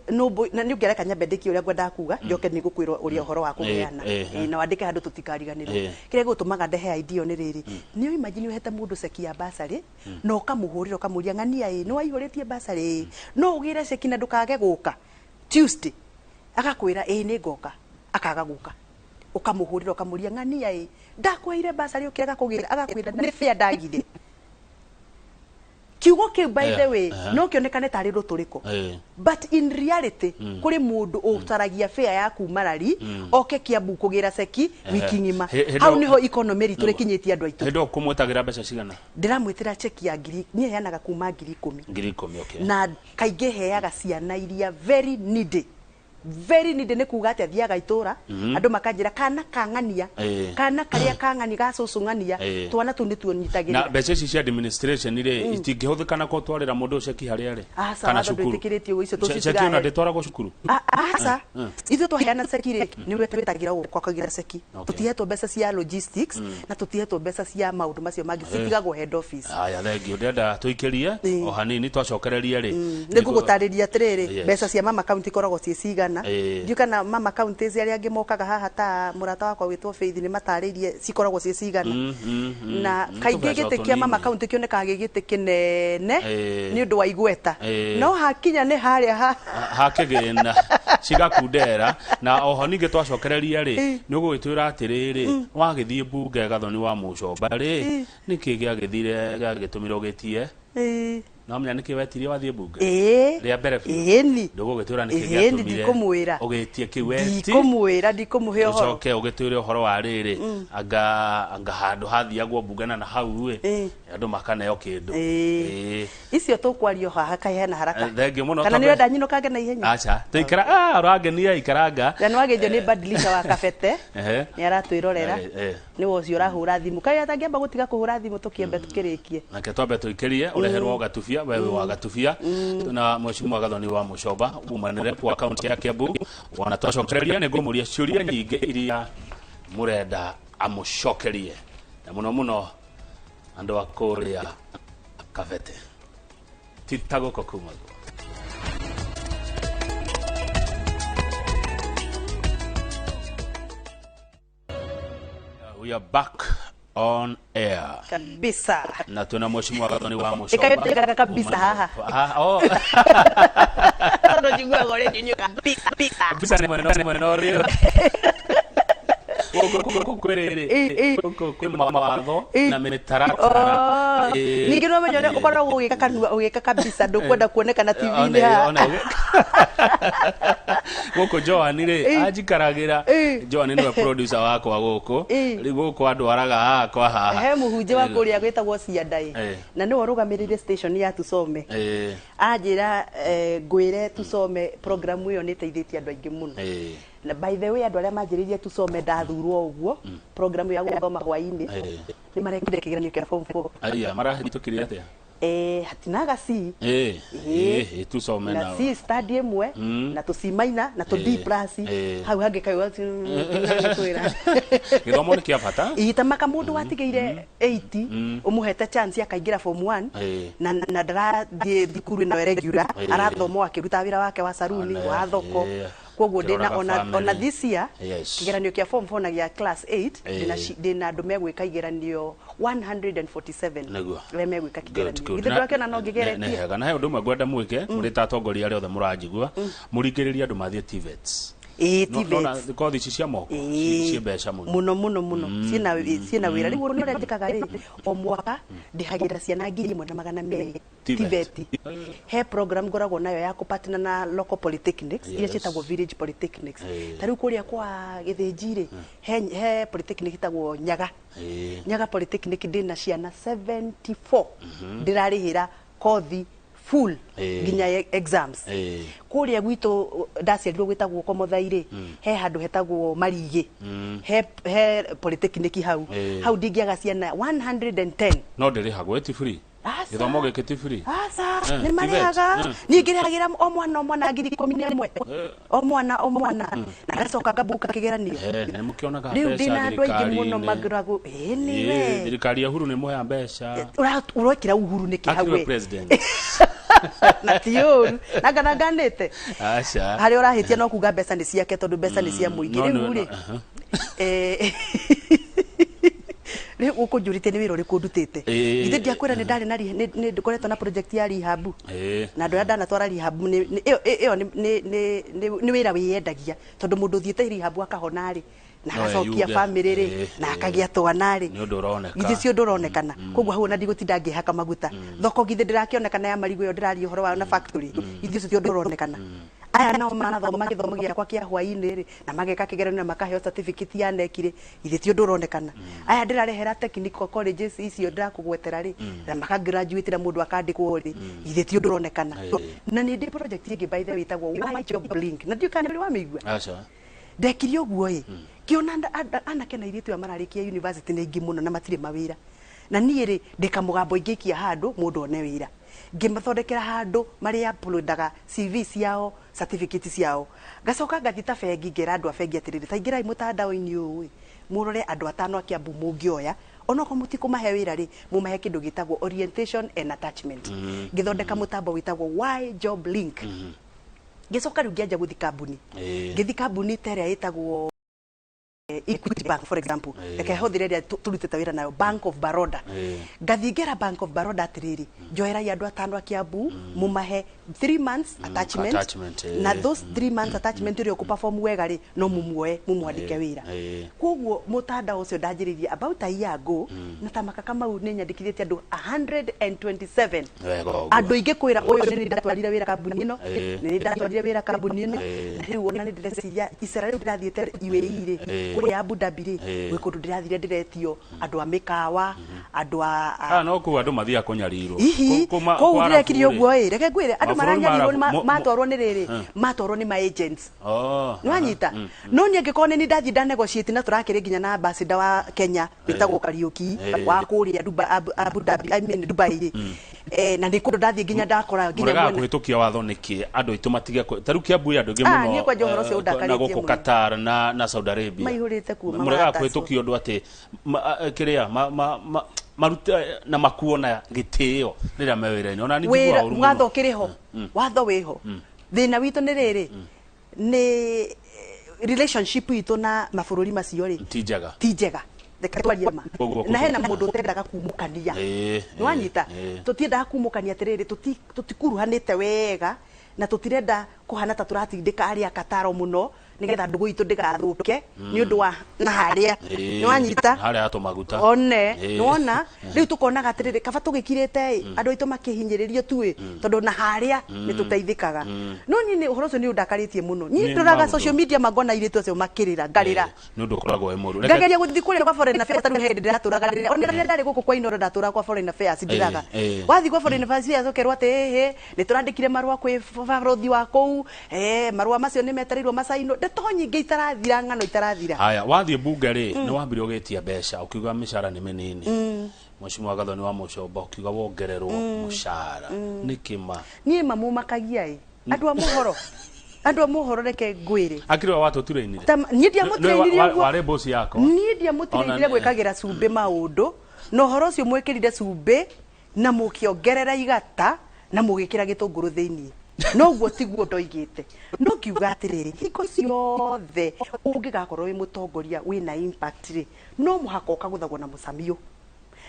nũmbũ na nĩ ũngĩreka nyambe ndĩkie ũrĩa ngwendaga kuga, njoke nĩ ngũkwĩra ũrĩa ũhoro wa kũheana. Na wandĩke handũ tũtikariganĩrwo. Kĩrĩa gĩgũtũmaga ndehe idea nĩ rĩrĩ, nĩ imagine ũhete mũndũ ceki ya bursary na ũkamũhũrĩra ũkamũria, "Ng'ania, ĩ nĩ waihũrĩtie bursary? Ĩ no ũgĩre ceki na ndũkage gũka Tuesday?" Agakwĩra, "Ĩ nĩ ngoka." Akaga gũka. Ũkamũhũrĩra ũkamũria, "Ng'ania, ĩ ndakũheire bursary ũkĩrega kũgĩra?" Agakwĩra, "Nĩ fare ndagire." Kiugo kĩu, by the way, no kĩonekane tarĩ rũtũrĩko, but in reality kũrĩ mũndũ ũcaragia fare ya kuma rari oke Kiambu kũgĩra ceki wiki ng'ima. Hau nĩho economy ritũ rĩkinyĩtie andũ aitũ. Hĩndĩ ĩyo kũmwĩtagĩra mbeca cigana? Ndĩramwĩtĩra ceki ya ngiri, niĩ heanaga kuma 10,000. 10,000, okay. Na kaingĩ heaga ciana iria very needy, very needy. Nĩ kuga atĩ athiaga itũra, andũ makanjĩra kana kang'ania, kana karĩa kang'ania ga cũcũ ng'ania. Twana tũu nĩtuo Na nyitagĩrĩra. Mbeca ici cia administration rĩ, itingĩhũthĩka na gũtwarĩra mũndũ ceki harĩa arĩ Aca, kana watho cukuru? ndwĩtĩkĩrĩtie ũguo, icio Ceki ona tũcitigahe. ndĩtwaragwo cukuru? Aca, ithuĩ twaheana ceki rĩ, nĩwe twĩtagĩra gũkwa kũgĩra ceki. Tũtihetwo mbeca cia logistics na tũtihetwo mbeca cia maũndũ macio mangĩ, citigagwo head office. Haya, thengio. Ndĩrenda tũikĩrie o hanini, twacokererie rĩ, nĩ ngũgũtarĩria atĩrĩrĩ, mbeca cia mama county ikoragwo ciĩ cigana. Ndiũĩ kana mama counties arĩa angĩ mokaga haha ta mũrata wakwa wĩtwo Faith nĩ matarĩirie cikoragwo ciĩ cigana. Na kaingĩ tũbeca gĩtĩ kĩa mama tũnini. county kĩonekaga gĩ gĩtĩ kĩnene nĩ ũndũ wa igweta, no hakinya nĩ harĩa ha Hakĩgĩna cigakundera. Na oho ningĩ twacokereria rĩ, nĩ ũgũgĩtwĩra atĩrĩrĩ, wagĩthiĩ mbunge Gathoni wa Mũcomba rĩ, nĩkĩ gĩagĩthire gĩagĩtũmire ũgĩtie? No menya nĩkĩ wetirie wathiĩ mbunge rĩa mbere biũ? Ĩni. Ndũgũgĩtwĩra nĩkĩ Ĩni, gĩatũmire ndikũmwĩra. ũgĩtie kĩu weti? Ndikũmwĩra, ndikũmũhe ũhoro. Ũcoke ũgĩtwĩre ũhoro wa rĩrĩ, anga handũ hathiagwo mbunge na hau ĩ andũ makaneo kĩndũ. Icio tũkwario haha kaĩ hena haraka? Thengiũ mũno. Kana nĩ ũrenda nyinũkange na ihenya? Aca, tũikara, ah, ũrangenia, ikaranga. Na nĩ wagĩithio nĩ Badilisha wa Kabete. Nĩ aratwĩrorera. Nĩwe ũcio ũrahũra thimũ, kaĩ atangĩamba gũtiga kũhũra thimũ tũkĩambe tũkĩrĩkie. Nake twambe tũikĩrie ũreherwo gatubia, we wĩ wa gatubia na mheshimiwa Gathoni wa Mũcomba, woman rep wa kaunti ya Kiambu. Wona twacokereria nĩ ngũmũria ciũria nyingĩ iria mũrenda amũcokerie, na mũno mũno andũ a kũrĩa Kabete ti ta gũkũ kumagwo. We are back on air. Kabisa. Na tuna mheshimiwa Gathoni wa Mũcomba. Ĩkaga kabisa haha. Ah, oh. Tondũ njiguaga ũrĩa ndinyuka kabisa kabisa. Kabisa nĩ mwena, nĩ mwena ũrĩa gũkũ kwĩ rĩrĩ, gũkũ kwĩ mawatho na mĩtaratara. Oh. Ningĩ no menye ũrĩa ũkoragwo ũgĩka kanua ũgĩka kabisa, ndũkwenda kuonekana TV-inĩ haha. Gũkũ Joan rĩ, anjikaragĩra. Joan nĩwe producer wakwa gũkũ. Rĩu gũkũ andwaraga haha kwa haha. He mũhunjia wa kũrĩa gwĩtagwo Ciandai, na nĩwe ũrũgamĩrĩire station ya Tusome. Anjĩra, ngwĩre Tusome program ĩyo nĩ ĩteithĩtie andũ aingĩ mũno. Na by the way, andũ arĩa manjĩrĩirie Tusome ndathurwo ũguo, program ya gũthoma hwaĩ-inĩ, nĩ marekire kĩgeranio kĩa form 4. Aya marahĩtũkire atĩa? Hatinaga C. Tusome na nao. C study ĩmwe na tũ C minor na tũ D plus. Hau hangĩ kau kwĩra. Gĩthomo nĩ kĩa bata. Itamaka mũndũ watigĩire 80, ũmũhete chance akaingĩra form 1, na ndarathiĩ thukuru ĩno regular, arathoma akĩruta wĩra wake wa saruni, wa thoko. Koguo ndĩna Kĩroraga ona family. Ona this year, kĩgeranio kĩa form 4 na gĩa class 8, ndĩna andũ megwĩka igeranio 147 arĩa megwĩka Good, kĩgeranio. Good. Githĩ ndũrakĩona no Nĩ ngĩgeretie? hega. Na he ũndũ ũmwe ngwenda mwĩke mũrĩ ta atongoria arĩa othe mũranjigua, mũringĩrĩrie andũ mathiĩ TVETs. TVETs. Nona kothi ici cia moko ciĩ mbeca mũno. Mũno mũno mũno, ciĩna wĩra. Rĩu ũrĩa njĩkaga rĩ, o mwaka ndĩhagĩra ciana 1200 TVET. TVET. He program ngoragwo nayo ya kũpartner na local polytechnics iria ciĩtagwo village polytechnics. Ta rĩu kũrĩa kwa Gĩthĩnji rĩ, he polytechnic ĩtagwo Nyaga. Nyaga Polytechnic, ndĩna ciana 74 ndĩrarĩhĩra kothi full nginya exams. Kũrĩa gwitũ ndaciarirwo gwĩtagwo Komothai rĩ, he handũ hetagwo Marigĩ, he polytechnic hau. Hau ndingĩaga ciana 110. No ndĩrĩhagwo, ĩ ti free. Aca. Gĩthomo gĩkĩ ti free. Aca, nĩ TVET. marĩhaga. Niĩ ngĩrĩhagĩra o mwana o mwana 11,000, o mwana o mwana, na ngacoka ngabuka kĩgeranio. Na nĩmũkĩonaga Rĩu mbeca ndĩna andũ aingĩ mũno thirikari-inĩ. magũragwo ĩĩ nĩwe. Thirikari ya Uhuru nĩ mũheaga mbeca. Ũrekĩra Uhuru nĩkĩ hau? Akĩrĩ We? president. Na ti ũru na ngananganĩte. Aca. Harĩa ũrahĩtia no kuga mbeca nĩ ciake, tondũ mbeca nĩ cia mũingĩ. No Rĩu nĩ- rĩ, rĩu ũkũnjũrĩtie nĩ wĩra ũrĩkũ ndutĩte. Githĩ ndiakwĩra nĩ ndarĩ na nĩ ngoretwo na project ya rehab, na andũ arĩa ndanatwara rehab, ĩyo nĩ wĩra wĩyendagia, tondũ mũndũ ũthiĩte rehab akahona rĩ, na No agacokia eyuge. family rĩ, na akagĩa twana rĩ. Nĩ ũndũ ũroneka. Githĩ si ũndũ ũronekana? Koguo hau ona ndigũtinda ngĩhaka maguta. Thoko githĩ ndĩrakĩonekana ya marigũ ĩyo ndĩraria ũhoro wayo na factory? Githĩ ũcio ti ũndũ ũronekana? Aya nao marathoma gĩthomo gĩakwa kĩa hwaĩ-inĩ rĩ, na mageka kĩgeranio na makaheo certificate ya KNEC rĩ, githĩ ti ũndũ ũronekana? Aya ndĩrarehera technical colleges icio ndĩrakũgwetera rĩ, na makagraduate na mũndũ akandĩkwo rĩ, githĩ ti ũndũ ũronekana? Na nĩ ndĩ project ĩngĩ, by the way, ĩtagwo Y Job Link, na ndiũĩ kana nĩ ũrĩ wamĩigua. Aca. Ndekire ũguo ĩ, ngĩona anake na airĩtu aya mararĩkia university nĩ aingĩ mũno na matirĩ mawĩra, na niĩ rĩ, ndĩ kamũgambo ingĩikia handũ mũndũ one wĩra. Ngĩmathondekera handũ marĩa uploadaga CV ciao, certificate ciao. Ngacoka ngathiĩ ta bengi, ngera andũ a bengi atĩrĩrĩ, ta ingĩrai mũtandao-inĩ ũyũ ĩ, mũrore andũ atano a Kiambu mũngĩoya, onokorwo mũtikũmahe wĩra rĩ, mũmahe kĩndũ gĩtagwo orientation and attachment. Ngĩthondeka mũtambo wĩtagwo Y Job Link. Ngĩcoka rĩu ngĩanjia gũthiĩ kambuni. Ngĩthiĩ kambuni ta ĩrĩa ĩtagwo Equity Bank, for example. Reke hũthĩre ĩrĩa tũrutĩte wĩra nayo, Bank of Baroda. Ngathiĩ ngera Bank of Baroda atĩrĩrĩ, njoerai andũ atano a Kiambu, mũmahe 3 months attachment, attachment, na those 3 months attachment, ũrĩa ũkũperform wega rĩ, no mũmuoe mũmwandĩke wĩra. Koguo mũtandao ũcio ndanjĩrĩirie about a year ago, na ta makaka mau nĩ nyandĩkithĩtie andũ 127. Wega ũguo. Andũ aingĩ kwĩra ũyũ nĩ ndatwarire wĩra kambuni ĩno, nĩ ndatwarire wĩra kambuni ĩno. Na rĩu ona nĩ ndĩreciria icera rĩu ndĩrathiĩte UAE rĩ, kũrĩa Abu Dhabi rĩ, gwĩ kũndũ ndĩrathire ndĩretio andũ a mĩkawa, andũ a Ah, no kũu andũ mathiaga kũnyarirwo. Ihi Kũu kũu Arabu ndĩrekire rĩ. ũguo ĩ, reke ngwĩre, andũ Mabũrũri ma maranyarirwo Arabu, matwarwo nĩ rĩrĩ, matwarwo nĩ ma agents. Oh, Nĩwanyita? No niĩ angĩkorwo nĩ niĩ ndathiĩ ndanegotiate, na tũrakĩrĩ nginya na ambassador wa Kenya wĩtagwo Kariũki wa kũrĩa Dubai, Abu Dhabi, I mean Dubai rĩ, na nĩ kũndũ ndathiĩ nginya ndakora nginya Mũregaga mwena kũhĩtũkia watho nĩkĩ andũ aitũ matige ta rĩu Kiambu ĩ andũ aingĩ Ah, mũno, niĩ kwanja ũhoro ũcio na ũndakarĩtie gũkũ mũno. Qatar na Saudi Arabia Maihũrĩte kuo mũregaga mamaratacwo. kũhĩtũkia ũndũ atĩ kĩrĩa marute na makuo na gĩtĩo rĩrĩa me wĩra-inĩ. Ona nĩ Wĩra njiguaga ũru mũno. Watho ũkĩrĩ ho, watho wĩho. Thĩna witũ nĩ rĩrĩ, nĩ relationship itũ na mabũrũri macio rĩ, ti njega. Ti njega, reke twarie ma. Koguo Na hena mũndũ ũtendaga kumũkania. Nĩwanyita? Tũtiendaga kumũkania atĩrĩrĩ, tũtikuruhanĩte wega na tũtirenda kũhana ta tũratindĩka arĩa Kataro mũno. Nĩgetha ndũgũ itũ ndĩgathũke nĩ ũndũ wa na harĩa nĩ wanyita. Harĩa atũmaguta. One nĩwona rĩu tũkonaga atĩrĩrĩ, kaba tũgĩkirĩte ĩ, andũ aitũ makĩhinyĩrĩrio tu ĩ, tondũ na harĩa nĩ tũteithĩkaga. No niĩ nĩ ũhoro ũcio nĩ ũndakarĩtie mũno. Niĩ Nĩ ndoraga maũndũ. social media, mangona airĩtu acio makĩrĩra, ngarĩra. Nĩ ũndũ ũkoragwo wĩ mũru. Ngageria gũthiĩ kũrĩa kwa Foreign Affairs, tondũ hĩndĩ ndĩratũraga rĩrĩa ona rĩrĩa ndarĩ gũkũ kwa Inoro, ndatũraga kwa Foreign Affairs ndĩraga. Wathiĩ kwa Foreign Affairs ũkerwo atĩ ĩhĩ, nĩ tũrandĩkire marũa kwĩ barũthi wa kũu, marũa macio nĩ metereirwo macainwo, ndeto nyingĩ itarathira, ng'ano itarathira. Haya, wathiĩ bunge rĩ, nĩ wambire ũgĩtia mbeca, ũkiuga mĩcara nĩ mĩnini. Mheshimiwa Gathoni wa Mũcomba, ũkiuga wongererwo mũcara. Nĩ kĩma? Niĩ mamũmakagia ĩ, andũ a mohoro, andũ a mohoro, reke ngwĩre. Akĩrĩ we watũturĩinire? Niĩ ndiamũturĩinire ũguo. Warĩ boss yakwa. Niĩ ndiamũtirĩinire. Ona Gwĩkagĩra cumbĩ maũndũ, na ũhoro ũcio mwĩkĩrire cumbĩ na mũkĩongerera igata na mũgĩkĩra gĩtũngũrũ thĩiniĩ, noguo tiguo ndoigĩte. No ngiuga atĩrĩrĩ, hingo ciothe ũngĩgakorwo wĩ mũtongoria wĩna impact rĩ, no mũhaka ũkagũthagwo na mũcamio,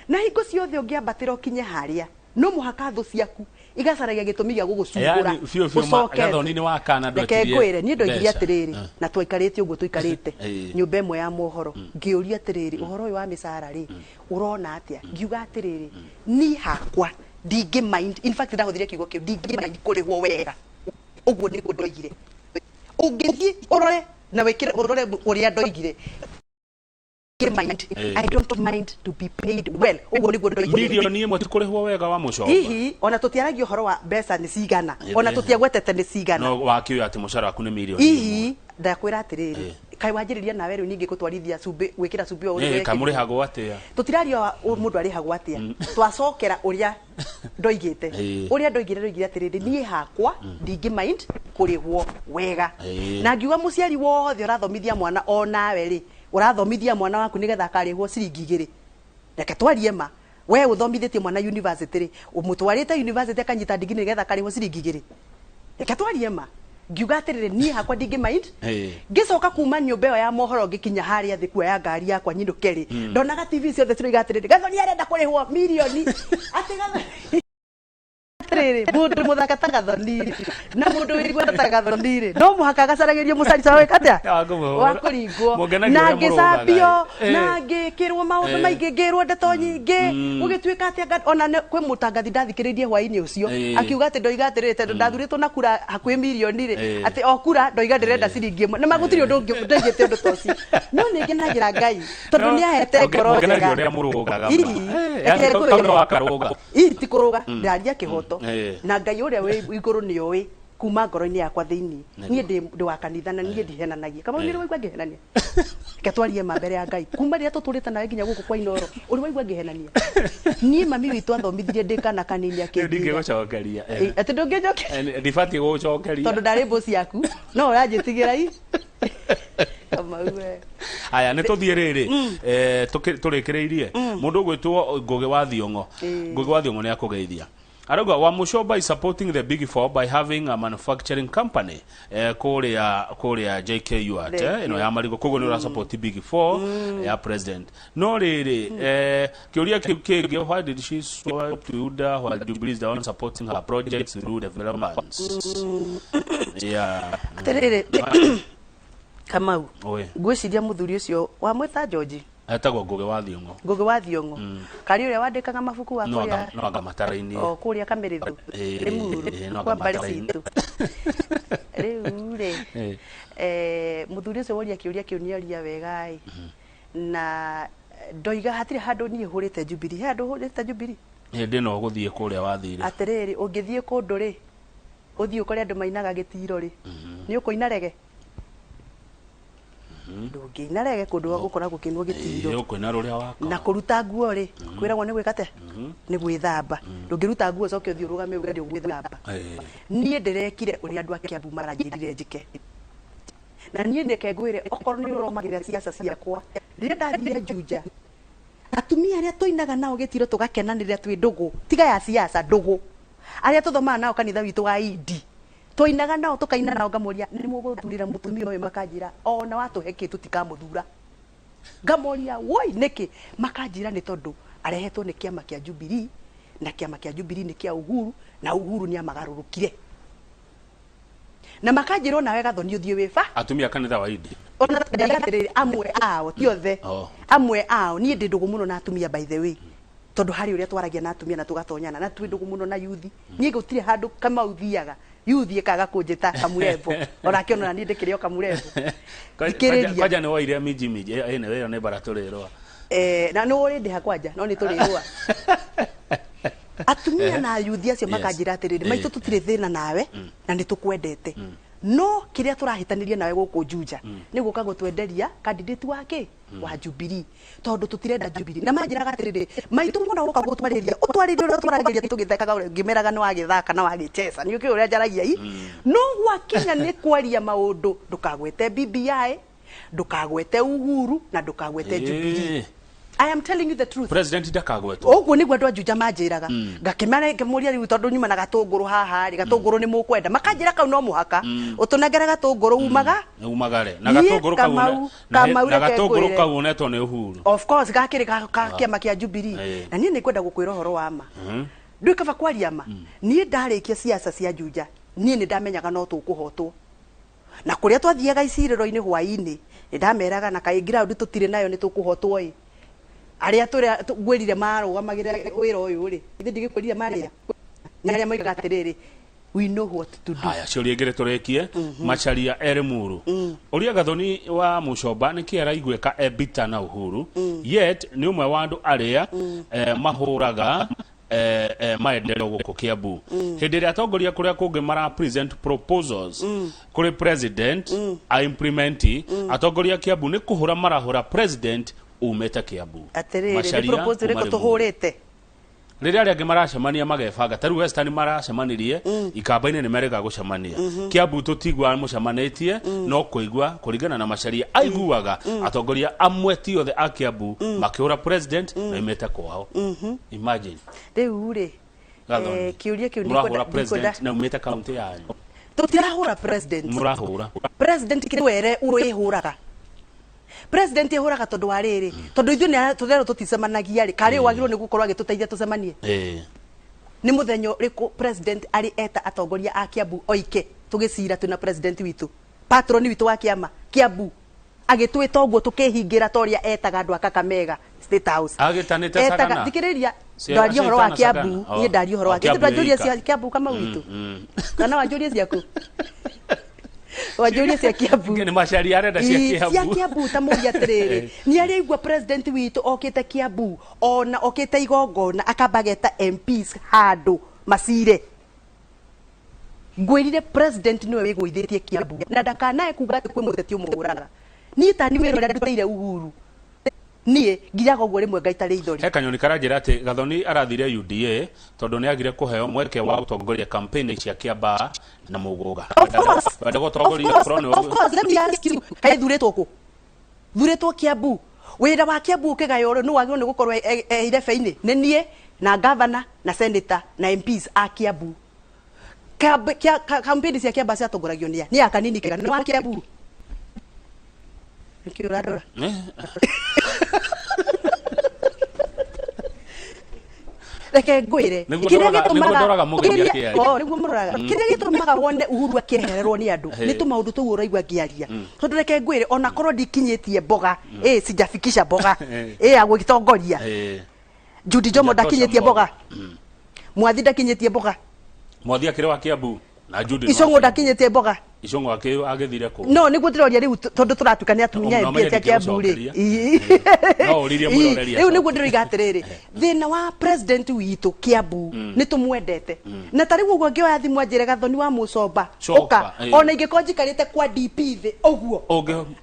na hingo ciothe ũngĩambatĩra ũkinye harĩa, no mũhaka thũ ciaku igacaragia gĩtũmi gĩa gũgũcumbũra. Yani, biũ biũ ũcoke Gathoni thĩ. nĩ wakana Reke ndwetirie ngwĩre, niĩ ndoigire mbeca. atĩrĩrĩ, na twaikarĩte ũguo tũikarĩte nyũmba ĩmwe ya mohoro, ngĩũria atĩrĩrĩ, ũhoro ũyũ wa mĩcara rĩ, ũrona atĩa? Ngiuga atĩrĩrĩ, niĩ hakwa ndingĩ mind, in fact ndahũthire kiugo kĩu, ndingĩ mind kũrĩhwo wega. Ũguo nĩguo ndoigire. Ũngĩthiĩ ũrore na wĩkĩre ũrore ũrĩa ndoigire, mind, I don't mind to be paid well. Ũguo nĩguo ndoigire. 1 mirioni ti kũrĩhwo wega, wa Mũcomba? Hihi ona tũtiaragia ũhoro wa mbeca nĩ cigana, ona tũtiagwetete nĩ cigana. No wakiuga atĩ mũcara waku nĩ 1 mirioni. Hihi ndakwĩra atĩrĩrĩ, kaĩ wanjĩrĩria nawe rĩu ningĩ gũtwarithia cumbĩ, gwĩkĩra cumbĩ o ũrĩa wekĩrire. Kamũrĩhagwo atĩa? Tũtiraria mũndũ arĩhagwo atĩa, twacokera ũrĩa ndoigĩte. Ũrĩa ndoigire, ndoigire atĩrĩrĩ, niĩ hakwa ndingĩ mind kũrĩhwo wega. Na ngiuga mũciari wothe ũrathomithia mwana, o nawe rĩ, ũrathomithia mwana waku nĩgetha akarĩhwo ciringi 2? Reke twarie ma, we ũthomithĩtie mwana university rĩ, ũmũtwarĩte university akanyita ndigiri nĩgetha akarĩhwo ciringi 2? Reke twarie ma. Ngiuga atĩrĩrĩ, niĩ hakwa ndingĩ mind. Ngĩcoka kuma nyũmba ĩyo ya mohoro, ngĩkinya harĩa thĩ kuoya ngari yakwa nyinũke rĩ, ndonaga TV ciothe ciroiga atĩrĩrĩ, Gathoni arenda kũrĩhwo mirioni, atĩ Gathoni atĩrĩrĩ, mũndũ mũthaka ta Gathoni rĩ, na mũndũ wĩiguaga ta Gathoni rĩ, no mũhaka agacaragĩrio mũcarica wa gwĩka atĩa? Wa kũmũhũra. Wa kũringwo. Mũngenagia Na ũrĩa mũrũgaga, ngĩcambio na ngĩkĩrwo maũndũ maingĩ, ngĩrwo ndeto nyingĩ, gũgĩtuĩka atĩ ona kwĩ mũtangathi ndathikĩrĩirie hwaĩ-inĩ ũcio akiuga atĩ ndoiga atĩrĩrĩ, tondũ ndathurĩtwo na kura hakuhĩ mirioni rĩ, atĩ o kura ndoiga ndĩrenda ciringi 1, na magũtirĩ ũndũ ũngĩ ndoigĩte ũndũ ta ũcio. No nĩ ngenagĩra Ngai tondũ nĩ ahete ngoro Mũngenagia njega. ũrĩa mũrũgaga. Hihi, Yani reke ngwĩre. tondũ wakarũga. Hihi ti kũrũga, ndaria kĩhoto. Na Ngai ũrĩa wĩ igũrũ nĩ oĩ kuma ngoro-inĩ yakwa thĩinĩ, niĩ ndĩ wa kanitha na niĩ ndihenanagia. Kama nĩ waigua ngĩhenania? Reke twarie ma mbere ya Ngai. Kuma rĩrĩa tũtũrĩte nawe nginya gũkũ kwa Inoro, ũrĩ waigua ngĩhenania? Niĩ mami witũ athomithirie ndĩ kana kanini Rĩu akĩnjĩra ndingĩgũcokeria. Atĩ ndũngĩnjokeria? Ndibatiĩ gũgũcokeria. Tondũ ndarĩ mbũci yaku, no ũranjĩtigĩra i Kamau we. Aya, nĩ tũthiĩ rĩrĩ, tũrĩkĩrĩirie mũndũ ũgwĩtwo Ngũgĩ wa Thiong'o. Ngũgĩ wa Thiong'o nĩ akũgeithia, arauga wa Mũcomba is supporting the Big Four by having a manufacturing company kũrĩa JKUAT. Thank ĩno you. ya marigũ, koguo nĩ ũra support Big Four ya president. No rĩrĩ, kĩũria kĩu kĩngĩ, why did she swap to UDA while Jubilee is the one supporting her projects through developments? Yeah. Atĩrĩrĩ Kamau, Oi. Ngwĩciria mũthuri ũcio wamwĩta George. Etagwo Ngũgĩ wa Thiong'o. Ngũgĩ wa Thiong'o, karĩ ũrĩa wandĩkaga mabuku wa No kũrĩa no anga matara-inĩ. O kũrĩa Kamĩrĩthũ, Rĩmuru, no kwa anga mbarĩ matara-inĩ. citũ rĩu rĩ. Mũthuri ũcio woria kĩũria kĩu nĩ oria wega ĩ, na ndoiga hatirĩ handũ niĩ hũrĩte Jubilee. He handũ hũrĩte Jubilee? Hĩndĩ ĩno ũgũthiĩ kũrĩa wathire. Atĩrĩrĩ, ũngĩthiĩ kũndũ rĩ, ũthiĩ ũkore andũ mainaga gĩtiro rĩ, nĩ ũkũina rege? Ndũngĩina rege kũndũ gũkoragwo gũkĩinwo gĩtiro. Ũkũina rũrĩa wakora. Na kũruta nguo rĩ, kwĩragwo nĩ gwĩka atĩa? Nĩ gwĩthamba. Ndũngĩruta nguo ũcoke ũthiĩ ũrũgame uge ndĩ gwĩthamba. Niĩ ndĩrekire ũrĩa andũ a Kiambu maranjĩrire njĩke. Na niĩ reke ngwĩre, okorwo nĩ ũromagĩrĩra ciaca ciakwa, rĩrĩa ndathire Juja, atumia arĩa tũinaga nao gĩtiro tũgakenanĩrĩra twĩ ndũgũ, tiga ya ciaca, ndũgũ, arĩa tũthomaga nao kanitha witũ wa Indi, twainaga nao, tũkaina nao, ngamoria, nĩ mũgũthurĩra mũtumia ũyũ? Makanjĩra, ona watũhe kĩ, tũtikamũthura. Ngamoria, woi, nĩkĩ? Makanjĩra nĩ tondũ arehetwo nĩ kĩama kĩa Jubilee, na kĩama kĩa Jubilee nĩ kĩa Uhuru, na Uhuru nĩ amagarũrũkire. Na makanjĩra onawe Gathoni ũthiĩ wĩ ba. Atumia a kanitha wa Indi. Ona atĩrĩrĩ, amwe ao, ti othe. Oh. Amwe ao, niĩ ndĩ ndũgũ mũno na atumia by the way. Tondũ harĩ ũrĩa twaragia na atumia na tũgatonyana, na twĩ ndũgũ mũno na yuthi. Niĩ gũtirĩ handũ Kamau thiaga, yuthi ĩkaga kũnjĩta kamurembo. Onake ona niĩ ndĩkĩrĩ o kamurembo. Thikĩrĩria. Kwanja nĩ woire minji minji, ĩĩ nĩ ĩyo nĩ mbara tũrĩrũa. Eh, na nĩ ũrĩ ndĩha kwanja, no nĩ tũrĩrũa. Atumia na yuthi acio makanjĩra atĩrĩrĩ, maitũ tũtirĩ thĩna nawe na nĩ tũkwendete. No kĩrĩa tũrahĩtanĩria nawe gũkũ Juja nĩ gũka gũtwenderia candidate wa kĩ? Wa Jubilee. Tondũ tũtirenda Jubilee. Na manjĩraga atĩrĩrĩ, maitũ wona woka gũtwarĩria, ũtwarĩrie ũrĩa ũtwaragĩria tũgĩthekaga ũrĩa ngĩmeraga nĩ wagĩthaka na wagĩcheza. Nĩ ũkĩũĩ ũrĩa njaragia i? No gwakinya nĩ kwaria maũndũ, ndũkagwete BBI, ndũkagwete Uhuru na ndũkagwete Jubilee. I am telling you the truth. President ndakagwetwo. Ũguo nĩguo andũ a Juja manjĩraga. Ngakĩmera ngĩmũria rĩu tondũ nyuma na gatũngũrũ haha rĩ, gatũngũrũ nĩ mũkwenda. Makanjĩra kau no mũhaka. Ũtũnengere gatũngũrũ umaga. Umagare. Na Niĩ gatũngũrũ kau Kamau- Kamau na reke gatũngũrũ ngwĩre. kau onetwo nĩ Uhuru. Of course gakĩrĩ ga kĩama kĩa Jubilee. Na niĩ nĩngwenda gũkwĩra ũhoro wa ma. Ndũĩ kaba kwaria ma. Niĩ ndarĩkia siasa cia Juja, niĩ nĩndamenyaga no tũkũhotwo. Na kũrĩa twathiaga icirĩro-inĩ hwaĩ-inĩ, nĩ ndameraga na kaĩ ground tũtirĩ nayo nĩ tũkũhotwo ĩ. Arĩa tũrĩa ngwĩrire marũgamagĩrĩra wĩra ũyũ rĩ, ithe ndigĩkwĩrire marĩa? Nĩ arĩa moigaga atĩrĩrĩ, we know what to do. Haya, ciũria igĩrĩ tũrĩkie. Macharia erĩ Muru. Ũria Gathoni wa Mũcomba nĩkĩ araiguĩka e bitter na Uhuru, yet nĩ ũmwe wa andũ arĩa mahũraga maendeleo gũkũ Kiambu. Hĩndĩ ĩrĩa atongoria kũrĩa kũngĩ mara present proposals kũrĩ president a implement, atongoria a Kiambu nĩ kũhũra marahũra president umĩte Kiambu. Atĩrĩrĩ, nĩ Macharia proposal kuma ĩrĩkũ Limuru. tũhũrĩte? Rĩrĩa arĩa angĩ maracemania magebanga, ta rĩu Western maracemanirie ikamba-inĩ nĩ merĩga gũcemania. Kiambu tũtiguaga mũcemanĩtie, no kũigua kũringana na Macharia aiguaga atongoria amwe ti othe a Kiambu makĩhũra president na imĩte kwao. Imagine. Rĩu rĩ, Gathoni. Kĩũria kĩu Mũrahũra ndikwenda president na umĩte kaunti yanyu. Tũtirahũra president. Mũrahũra. President kĩwere wĩhũraga. President ehũraga tondũ wa rĩrĩ, tondũ ithuĩ nĩ tũtherũ tũticemanagia rĩ, karĩ wagĩrĩirwo nĩ gũkorwo agĩtũteithia tũcemanie. Nĩ mũthenya ũrĩkũ president arĩ eta atongoria a Kiambu oike tũgĩcira twĩna president witũ, patron witũ wa kĩama Kiambu, agĩtwĩta ũguo tũkĩhingĩra ta ũrĩa etaga andũ a Kakamega State House. Agĩtanĩte Etaga, Sagana. thikĩrĩria, ndaria ũhoro wa Ciĩtana Kiambu, Sagana. niĩ ndaria ũhoro wa Oh, Kiambu Kiambu, ĩika. cia Kiambu Kamau witũ. Kana wanjũrie ciaku? Wanjũrie cia Kiambu. Nĩ Macharia arenda cia Ii, cia Kiambu. Kiambu ta mũria atĩrĩrĩ, nĩ arĩigua president witũ okĩte Kiambu, ona okĩte igongona akamba ageta MPs handũ macire. Ngwĩrire president nĩwe wĩgũithĩtie Kiambu na ndakanae kuga atĩ kwĩ mũteti ũmũhũraga. Niĩ ta niĩ wĩra ũrĩa ndutĩire Uhuru, niĩ ngiyaga ũguo rĩmwe ngaita rĩithori. He kanyoni karanjĩra atĩ Gathoni arathire UDA tondũ nĩ agire kũheo mweke wa gũtongoria campaign cia Kĩambaa na Mũgũga. Of course. Wenda Of gũtongoria course, korwo nĩ of course, let me ask you, kaĩ thurĩtwo kũ? Thurĩtwo Kiambu. Wĩra wa Kiambu ũkĩgaywo rĩ, nũ wagĩrĩirwo nĩ gũkorwo e irebe-inĩ? Nĩ niĩ na governor na senator na MPs a Kiambu. Campaign cia Kiambaa ciatongoragio nĩ a? Nĩ a kanini kega, nĩ wa Kiambu. Nĩkĩ ũrandora? Reke ngwĩre. Nĩguo Kĩrĩa nĩguo gĩtũmaga ndoraga mũgeni akĩaria. Oh, nĩguo mũroraga. Kĩrĩa gĩtũmaga wone Uhuru akĩehererwo nĩ andũ nĩ tũmaũndũ tũu ũraigua ngĩaria. Tondũ reke ngwĩre ona korwo ndikinyĩtie mboga, sijafikisha mboga, ya gũgĩtongoria. Judy Jomo Sijatosha ndakinyĩtie mboga. mboga. Mwathi ndakinyĩtie mboga. Mwathi akĩrĩ wa Kiambu na Judy nĩ wa Icũng'ũ Kiambu. ndakinyĩtie mboga. Icũng'ũ agĩthire kũ? No nĩguo ndĩroria rĩu tondũ tũratuĩka nĩ atumia No MP cia menye Kiambu rĩ. ndingĩgũcokeria. No ũririe mwĩroreri Rĩu nĩguo acoke. ndĩroiga atĩrĩrĩ, thĩna wa president witũ Kiambu nĩ tũmwendete. Na ta rĩu ũguo angĩoya thimũ anjĩre Gathoni wa Mũcomba Coka, ũka, ona ingĩkorwo njikarĩte kwa DP thĩ ũguo.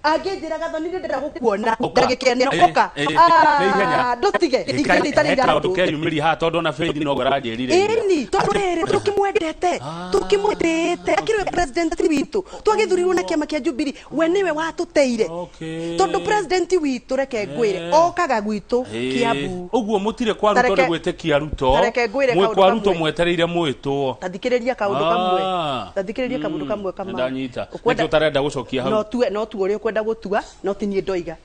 Angĩnjĩra Gathoni nĩ ndĩrenda gũkuona Ũka. ndagĩka ĩno ũka. Nĩ ihenya. Ah, ndũtige ingĩthiĩ itarĩ He kaũndũ iratũ. keyumĩria haha tondũ ona Faith no aranjĩrire ira. Ĩni, tondũ rĩrĩ tũkĩmwendete, tũkĩmũtĩĩte, akĩrĩ we president witũ, twagĩthurirwo na kĩama kĩa Jubilee, we nĩwe watũteire. Tondũ president witũ reke ngwĩre, okaga gwitũ Kiambu. Ũguo mũtirĩ kwa Ruto nĩ gwĩtĩkia Ruto, Tareke ngwĩre mwĩ kaũndũ kwa Ruto kamwe. mwetereire mwĩtwo. Ta thikĩrĩria kaũndũ kamwe. Ta thikĩrĩria kaũndũ kamwe Kamau. Nĩndanyita. Ũkwenda Nĩkĩo ũtarenda gũcokia hau. No tue, no tue ũrĩa ũkwenda gũtua, no ti niĩ ndoiga.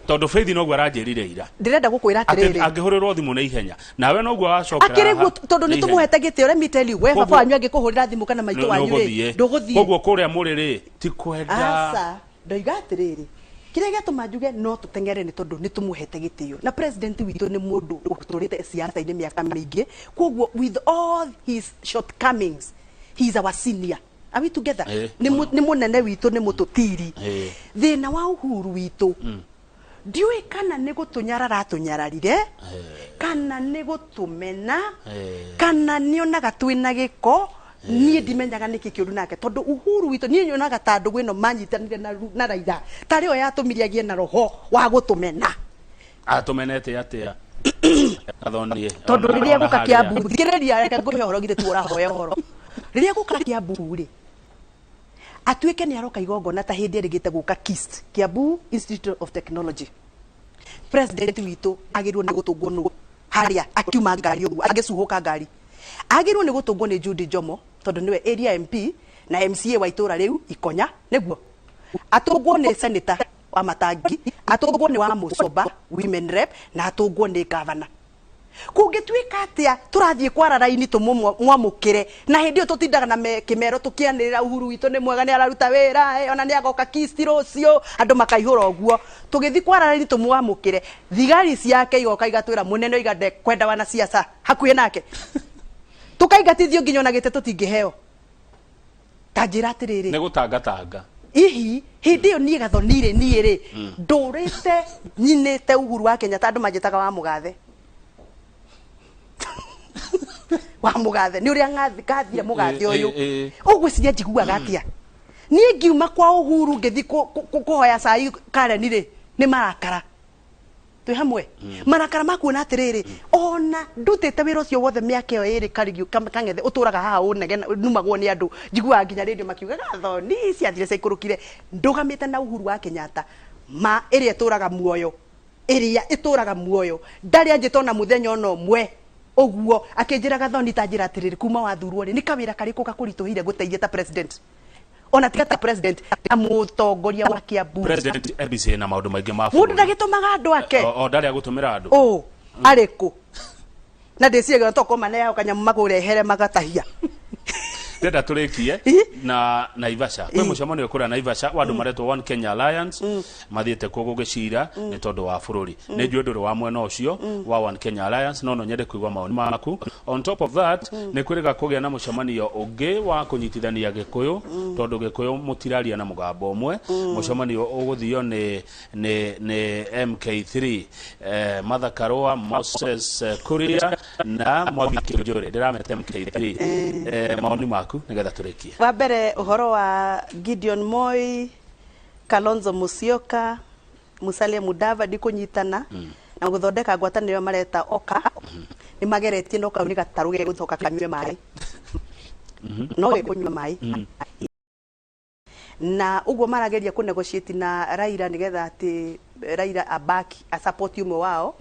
Tondũ Faith noguo aranjĩrire ira. Ndĩrenda gũkwĩra Atĩ atĩrĩrĩ. angĩhũrĩrwo thimũ nĩ ihenya. Nawe noguo wacokera Akĩrĩ haha guo tondũ nĩ nĩ ihenya. tũmũhete gĩtĩo, let me tell you, we baba Koguo wanyu angĩkũhũrĩra thimũ kana maitũ nĩ wanyu rĩ, ũgũthiĩ. ndũgũthiĩ. Koguo kũrĩa mũrĩ rĩ, ti kwenda. Aca, ndoiga atĩrĩrĩ, kĩrĩa gĩatũma njuge no tũteng'ere nĩ tondũ nĩ tũmũhete gĩtĩo na president witũ nĩ mũndũ ũtũrĩte siasa-inĩ mĩaka mĩingĩ, koguo with all his shortcomings he is our senior. Are we together? Eh, Nĩ nĩ mũnene witũ, nĩ mũtũtiri. Thĩna wa Uhuru witũ ndiũĩ kana nĩ gũtũnyarara atũnyararire, kana nĩ gũtũmena, kana nĩonaga twĩna gĩko. Niĩ ndimenyaga nĩkĩ kĩũru nake, tondũ Uhuru witũ niĩ nyonaga ta ndũgũ ĩno manyitanire na Raila tarĩ yo yatũmire agĩe na roho wa gũtũmena. Atũmenete atĩa? Gathoni. Tondũ rĩrĩa Ona gũka harĩa. Kiambu, thikĩrĩria, reke ngũhe ũhoro, githĩ tu ũrahoya ũhoro. Rĩrĩa gũka Kiambu rĩ, atuĩke nĩ aroka igongona ta hĩndĩ erĩgĩte gũka KIST, Kiambu Institute of Technology, president witũ agĩrĩirwo nĩ gũtũngwo nũ harĩa akiuma ngari ũguo, agĩcuhũka ngari agĩrĩirwo nĩ gũtũngwo nĩ Judy Njomo, tondũ nĩwe area MP na MCA wa itũra rĩu Ikonya, nĩguo atũngwo nĩ senator wa Matangi, atũngwo nĩ wa Mũcoba women rep, na atũngwo nĩ governor. Kũngĩtuĩka atĩa tũrathiĩ kwara raini tũmwamũkĩre, na hĩndĩ ĩyo tũtindaga na kĩmero tũkĩanĩrĩra Uhuru witũ nĩ mwega, nĩ araruta wĩra, ona nĩ agoka KIST rũciũ, andũ makaihũra ũguo. Tũgĩthiĩ kwara raini tũmwamũkĩre, thigari ciake igoka igatwĩra mũnene oiga ndekwenda wanasiasa hakuhĩ nake. Tũkaingatithio nginya ona gĩtĩ tũtingĩheo. Ta njĩra atĩrĩrĩ. Nĩ gũtangatanga. Ihi hĩndĩ ĩyo niĩ Gathoni rĩ, niĩ rĩ ndũrĩte nyinĩte Uhuru wa Kenyatta, andũ manjĩtaga wa mũgathe, wa mũgathe nĩ ũrĩa ngathire mũgathe ũyũ. Ũgwĩciria njiguaga atĩa niĩ ngiuma kwa Uhuru ngĩthiĩ kũhoya cai Karen rĩ? Nĩ marakara twĩ hamwe, marakara ma kuona atĩrĩrĩ, ona ndutĩte wĩra ũcio wothe mĩaka ĩyo ĩrĩ Karigio Kang'ethe ũtũraga haha ũnegena numagwo nĩ andũ, njiguaga nginya rĩndiũ makiuga Gathoni ciathire ciaikũrũkire. Ndũgamĩte na Uhuru wa Kenyatta ma ĩrĩa ĩtũraga muoyo, ĩrĩa ĩtũraga muoyo, ndarĩ anjĩta ona mũthenya ona ũmwe ũguo akĩnjĩra, Gathoni, ta njĩra atĩrĩrĩ, kuma wathurwo rĩ, nĩ kawĩra karĩkũ gakũritũhĩire gũteithia ta president, ona tiga ta president, ta mũtongoria wa Kiambu? President ABC na maũndũ maingĩ ma Mũndũ bũrũri. ndagĩtũmaga andũ ake. O ndarĩ agũtũmĩra andũ. Ũ arĩ kũ? Na ndĩciragia tokorwo maneago kanyamũ makũrehere magatahia. Ndĩrenda tũrĩkie na Naivasha. Kwĩ mũcemanio kũrĩa Naivasha wa andũ maretwo One Kenya Alliance, mathiĩte kuo gũgĩcira nĩ tondũ wa bũrũri. Nĩ njũĩ ndũrĩ wa mwena ũcio wa One Kenya Alliance, no no nyende kũigua mawoni maku. On top of that, nĩ kwĩrĩga kũgĩa na mũcemanio ũngĩ wa kũnyitithania Gĩkũyũ, tondũ Gĩkũyũ mũtiraria na mũgambo ũmwe. Mũcemanio ũgũthio nĩ MK3, Martha Karua, Moses Kuria na Mwangi Kiunjuri. Ndĩrameta MK3. Mawoni maku nĩgetha tũrĩkie. Wa mbere, ũhoro wa Gideon Moi, Kalonzo Musyoka, Musalia Mudavadi kũnyitana na gũthondeka ngwatanĩro ĩyo mareta OKA, nĩ mageretie, no kau nĩ gatarũ gegũcoka kanyue maĩ, no gekũnyua maĩ. Na ũguo marageria kũ negotiate na Raila nĩgetha atĩ Raila abaki a support ũmwe wao,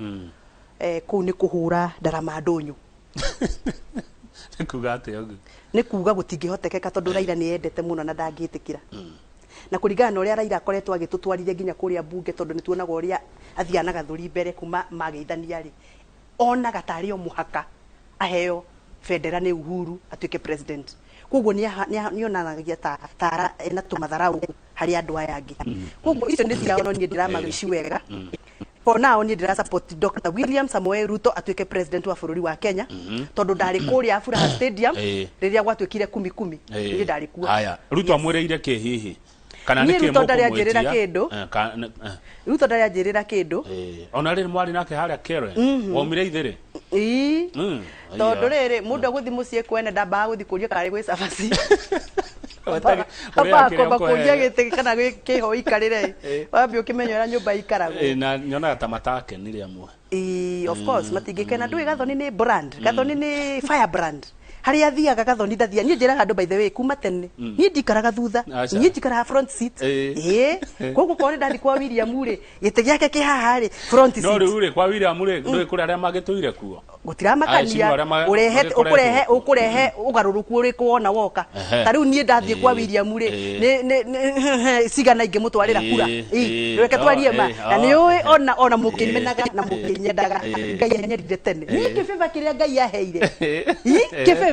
kũu nĩ kũhũra ndarama ndũnyũ. Nĩ kuga atĩa ũguo? Nĩ kuga gũtingĩhotekeka, tondũ Raila nĩ endete mũno na ndangĩtĩkĩra, na kũringana na ũrĩa Raila akoretwo agĩtũtwarithia nginya kũrĩa mbunge, tondũ nĩ tuonaga ũrĩa athiaga na gathũri mbere kuma mageithania rĩ, onaga tarĩ o mũhaka aheo bendera nĩ Uhuru atuĩke president. Koguo nĩ onanagia ta ena tũmatharau harĩ andũ aya angĩ. Koguo icio nĩ ciao, no niĩ ndĩramawici wega. For now niĩ ndĩra support Dr. William Samoei Ruto atuĩke president wa bũrũri wa Kenya, tondũ ndarĩ kũrĩa Furaha Stadium rĩrĩa gwatuĩkire kumi kumi. Niĩ ndarĩ kuo. Haya, Ruto amwĩrĩire kĩ hihi, kana Niĩ nĩ kĩ Ruto ndarĩ anjĩrĩra mũkũmwĩtia? kĩndũ. Ruto ndarĩ anjĩrĩra kĩndũ. Ona rĩrĩ mwarĩ nake harĩa Karen, waumire ithĩrĩ. Ii. Tondũ rĩrĩ, mũndũ agũthiĩ mũciĩ kwene ndambaga gũthiĩ kũria kana gwĩ cabaci. Ũrĩa Ambaga kĩrĩa kwamba kũria ũkũheo. gĩtĩ kana gwĩ kĩho ũikarĩre, wambie ũkĩmenya ũrĩa nyũmba ikaragwo. Na nyonaga ta matakenire amwe. Ii, of course matingĩkena. Ndũĩ Gathoni nĩ brand, Gathoni nĩ fire brand. Harĩa athiaga Gathoni ndathia. Niĩ njĩraga andũ, by the way, kuma tene niĩ ndikaraga thutha. Aca. Niĩ njikaraga front seat. Ĩĩ, koguo korwo nĩ ndathi kwa William rĩ, gĩtĩ gĩake kĩ haha rĩ, front No seat. rĩu rĩ, kwa William rĩ, ndũĩ kũrĩ arĩa magĩtũire kuo. Gũtiramakania. Aheshimiwa arĩa ũrehe magĩkoretwo ũkũrehe kuo. Ũkũrehe ũgarũrũku ũrĩkũ wona woka? Ta rĩu niĩ ndathiĩ kwa William rĩ, nĩ cigana ingĩmũtwarĩra kura? Ĩ, reke twarie ma. Na nĩ ũĩ ona mũkĩmenaga na mũkĩnyendaga, Ngai anyendire tene. Niĩ kĩbĩba kĩrĩa Ngai aheire. Ĩ, kĩbĩba.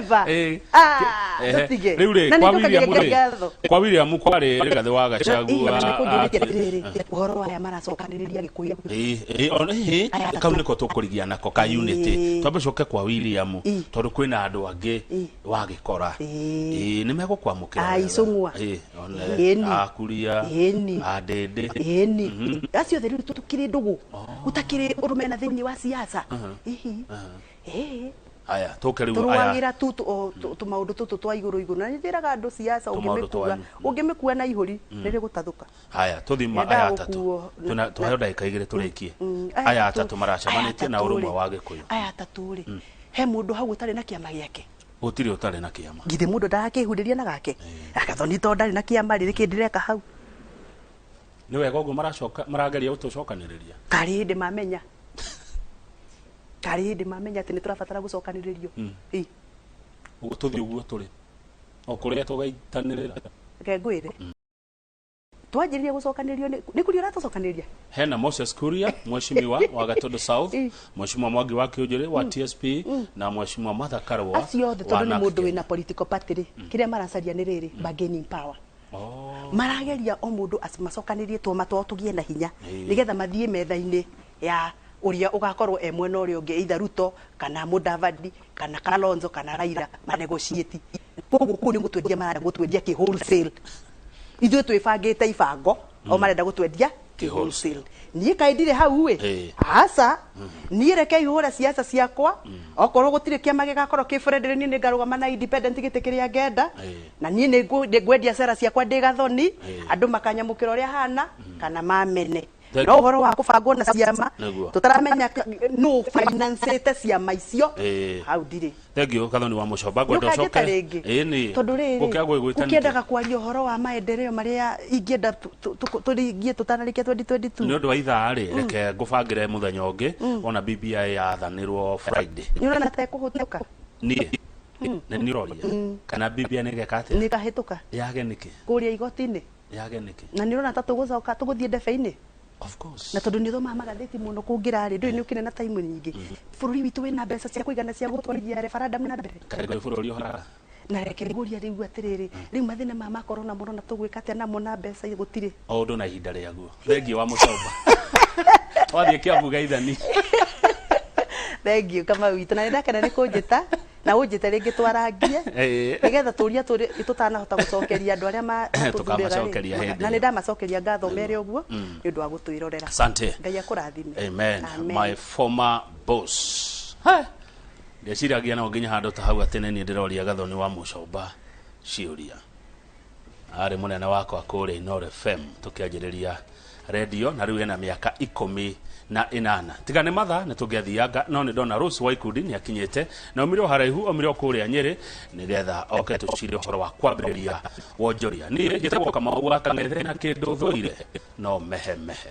Ah, tũtige. Rĩu rĩ, Na nĩ kwa njokagia William Ngai rĩ, ngatho. kwa William kwarĩ Rigathĩ wa Gachagua. Kũnjũrĩtie atĩrĩrĩ, ũhoro wa aya maracokanĩrĩria Gĩkũyũ. Ĩĩ, ĩĩ, ona ĩĩ, Aya atatũ. kau nĩko tũkũrigia nako ka unity. Twambe coke kwa William, tondũ kwĩna andũ angĩ wagĩkora. Ĩĩ, nĩ megũkwamũkĩra A wega. Icũng'wa. Ĩĩ, one Ĩni. Akuria. Ĩni. Andĩndĩ. Ĩni, acio othe rĩu tũkĩrĩ ndũgũ, gũtakĩrĩ ũrũmena thĩinĩ wa siasa. Ihi, ĩĩ. Haya, tũke rĩu aya. Tũrũagĩra tu tũmaũndũ tũtũ twa igũrũ igũrũ, na nĩ njĩraga andũ siasa Tũmaũndũ ũngĩmĩkua twanyu. ũngĩmĩkua na ihũri nĩ rĩgũtathũka. Haya, tũthima Nyendaga aya atatũ. gũkuo Twaheo ndagĩka 2 tũrĩkie. Aya atatũ aya maracemanĩtie na atatũ ũrũmwe rĩ, wa Gĩkũyũ. Aya atatũ rĩ, he mũndũ hau ũtarĩ na kĩama gĩake? Gũtirĩ ũtarĩ na kĩama. Githĩ mũndũ ndarakĩhurĩria na gake? Agathoni to ndarĩ na kĩama rĩ, nĩkĩ ndĩreka hau? Nĩ wega ũguo maracoka marageria gũtũcokanĩrĩria? Karĩ hĩndĩ mamenya, karĩ hĩndĩ mamenya atĩ nĩ tũrabatara gũcokanĩrĩrio. Ĩ. Ũguo tũthiĩ ũguo tũrĩ o kũrĩa tũgaitanĩrĩra. Reke ngwĩre, twanjĩrĩria gũcokanĩrĩrio nĩ kũrĩa ũratũcokanĩrĩria. Hena Moses Kuria, mheshimiwa wa Gatundu South, mheshimiwa Mwangi wa Kiunjuri wa TSP, na mheshimiwa Martha Karua Acio othe, wa tondũ nĩ NARC mũndũ Kenya. wĩna political party rĩ, kĩrĩa maracaria nĩ rĩrĩ, bargaining power. Marageria o mũndũ macokanĩrie tũma twao tũgĩe na hinya, nĩgetha mathiĩ metha-inĩ ya ũrĩa ũgakorwo e mwena ũrĩa ũngĩ, either Ruto kana Mudavadi kana Kalonzo kana Raila, manegotiate. Koguo kũu nĩ gũtwendia marenda gũtwendia kĩ wholesale. Ithuĩ twĩbangĩte ibango, o marenda gũtwendia kĩ wholesale. Niĩ kaĩ ndirĩ hau ĩ? Aca, niĩ reke ihũre siasa ciakwa. Okorwo gũtirĩ kĩama gĩgakorwo kĩ friendly, niĩ nĩngarũgama na independent gĩtĩ kĩrĩa ngenda. Na niĩ nĩ ngwendia cera ciakwa ndĩ Gathoni. Andũ makanyamũkĩra ũrĩa hana kana mamene. Thank No ũhoro wa kũbangwo na ciama, Nĩguo. tũtaramenya nũ financĩte ciama icio, hau ndirĩ. Thank you, Gathoni wa Mũcomba, ngwenda Nĩũkanjĩta ũcoke. rĩngĩ. Ĩĩ, nĩ Tondũ rĩrĩ, gũkĩa gwĩgwĩta nĩkĩ? Ũkĩendaga kwaria ũhoro wa maendeleo marĩa ingĩenda tũringie tũtanarĩkia 2022. Nĩ ũndũ wa ithaa rĩ, reke ngũbangĩre mũthenya ũngĩ ona BBI yathanĩrwo Friday. Nĩ ũrona ta ĩkũhĩtũka? Niĩ nĩ niĩ ũroria kana BBI nĩ ĩgeka atĩa? Nĩ ĩkahĩtũka. Yage nĩkĩ? Kũrĩa igoti-inĩ. Yage nĩkĩ? Na nĩ ũrona ta tũgũcoka tũgũthiĩ ndebe-inĩ? Of course. Na tondũ nĩ ũthomaga magathĩti mũno kũngĩra rĩ, ndũĩ nĩ ũkĩrĩ na time nyingĩ, bũrũri witũ wĩna mbeca cia kũigana cia gũtwarithia referendum na mbere? Kaĩ bũrũri ũharaga? Na reke ngũrie rĩu atĩrĩrĩ, rĩu mathĩna ma makorona mũrona tũgwĩka atĩa namo na mbeca gũtirĩ? O ũndũ na ihinda rĩaguo. Thengiũ wa Mũcomba, wathiĩ Kĩambu geithani. Thank you, Kamau witũ, na nĩ ndakena nĩ kũnjĩta, na ũnjĩte rĩngĩ twarangie, nĩgetha tũria tũrĩ tũtanahota gũcokeria andũ arĩa matũthurĩra rĩ, Tũkamacokeria hĩndĩ na ĩyo. nĩ ndamacokeria ngatho mere ũguo nĩ ũndũ wa gũtwĩrorera. Asante. Ngai akũrathime. Amen. Amen. My former boss. Ha! Ndeciragia no nginya handũ ta hau atĩ nĩ niĩ ndĩroria Gathoni wa Mũcomba ciũria. Arĩ mũnene wakwa kũrĩa Inooro FM tũkĩanjĩrĩria redio, na rĩu ena mĩaka 18. Tiga nĩ mathaa nĩ tũngĩathianga, no nĩ ndona Rose wa ikundi nĩ akinyĩte na umire o haraihu, aumire o kũrĩa Nyĩrĩ nĩgetha oke tũcire ũhoro wa kwambĩrĩria wonjoria. Niĩ njĩtagwo Kamau wa Kang'ethe, na kĩndũ thũire no mehemehe.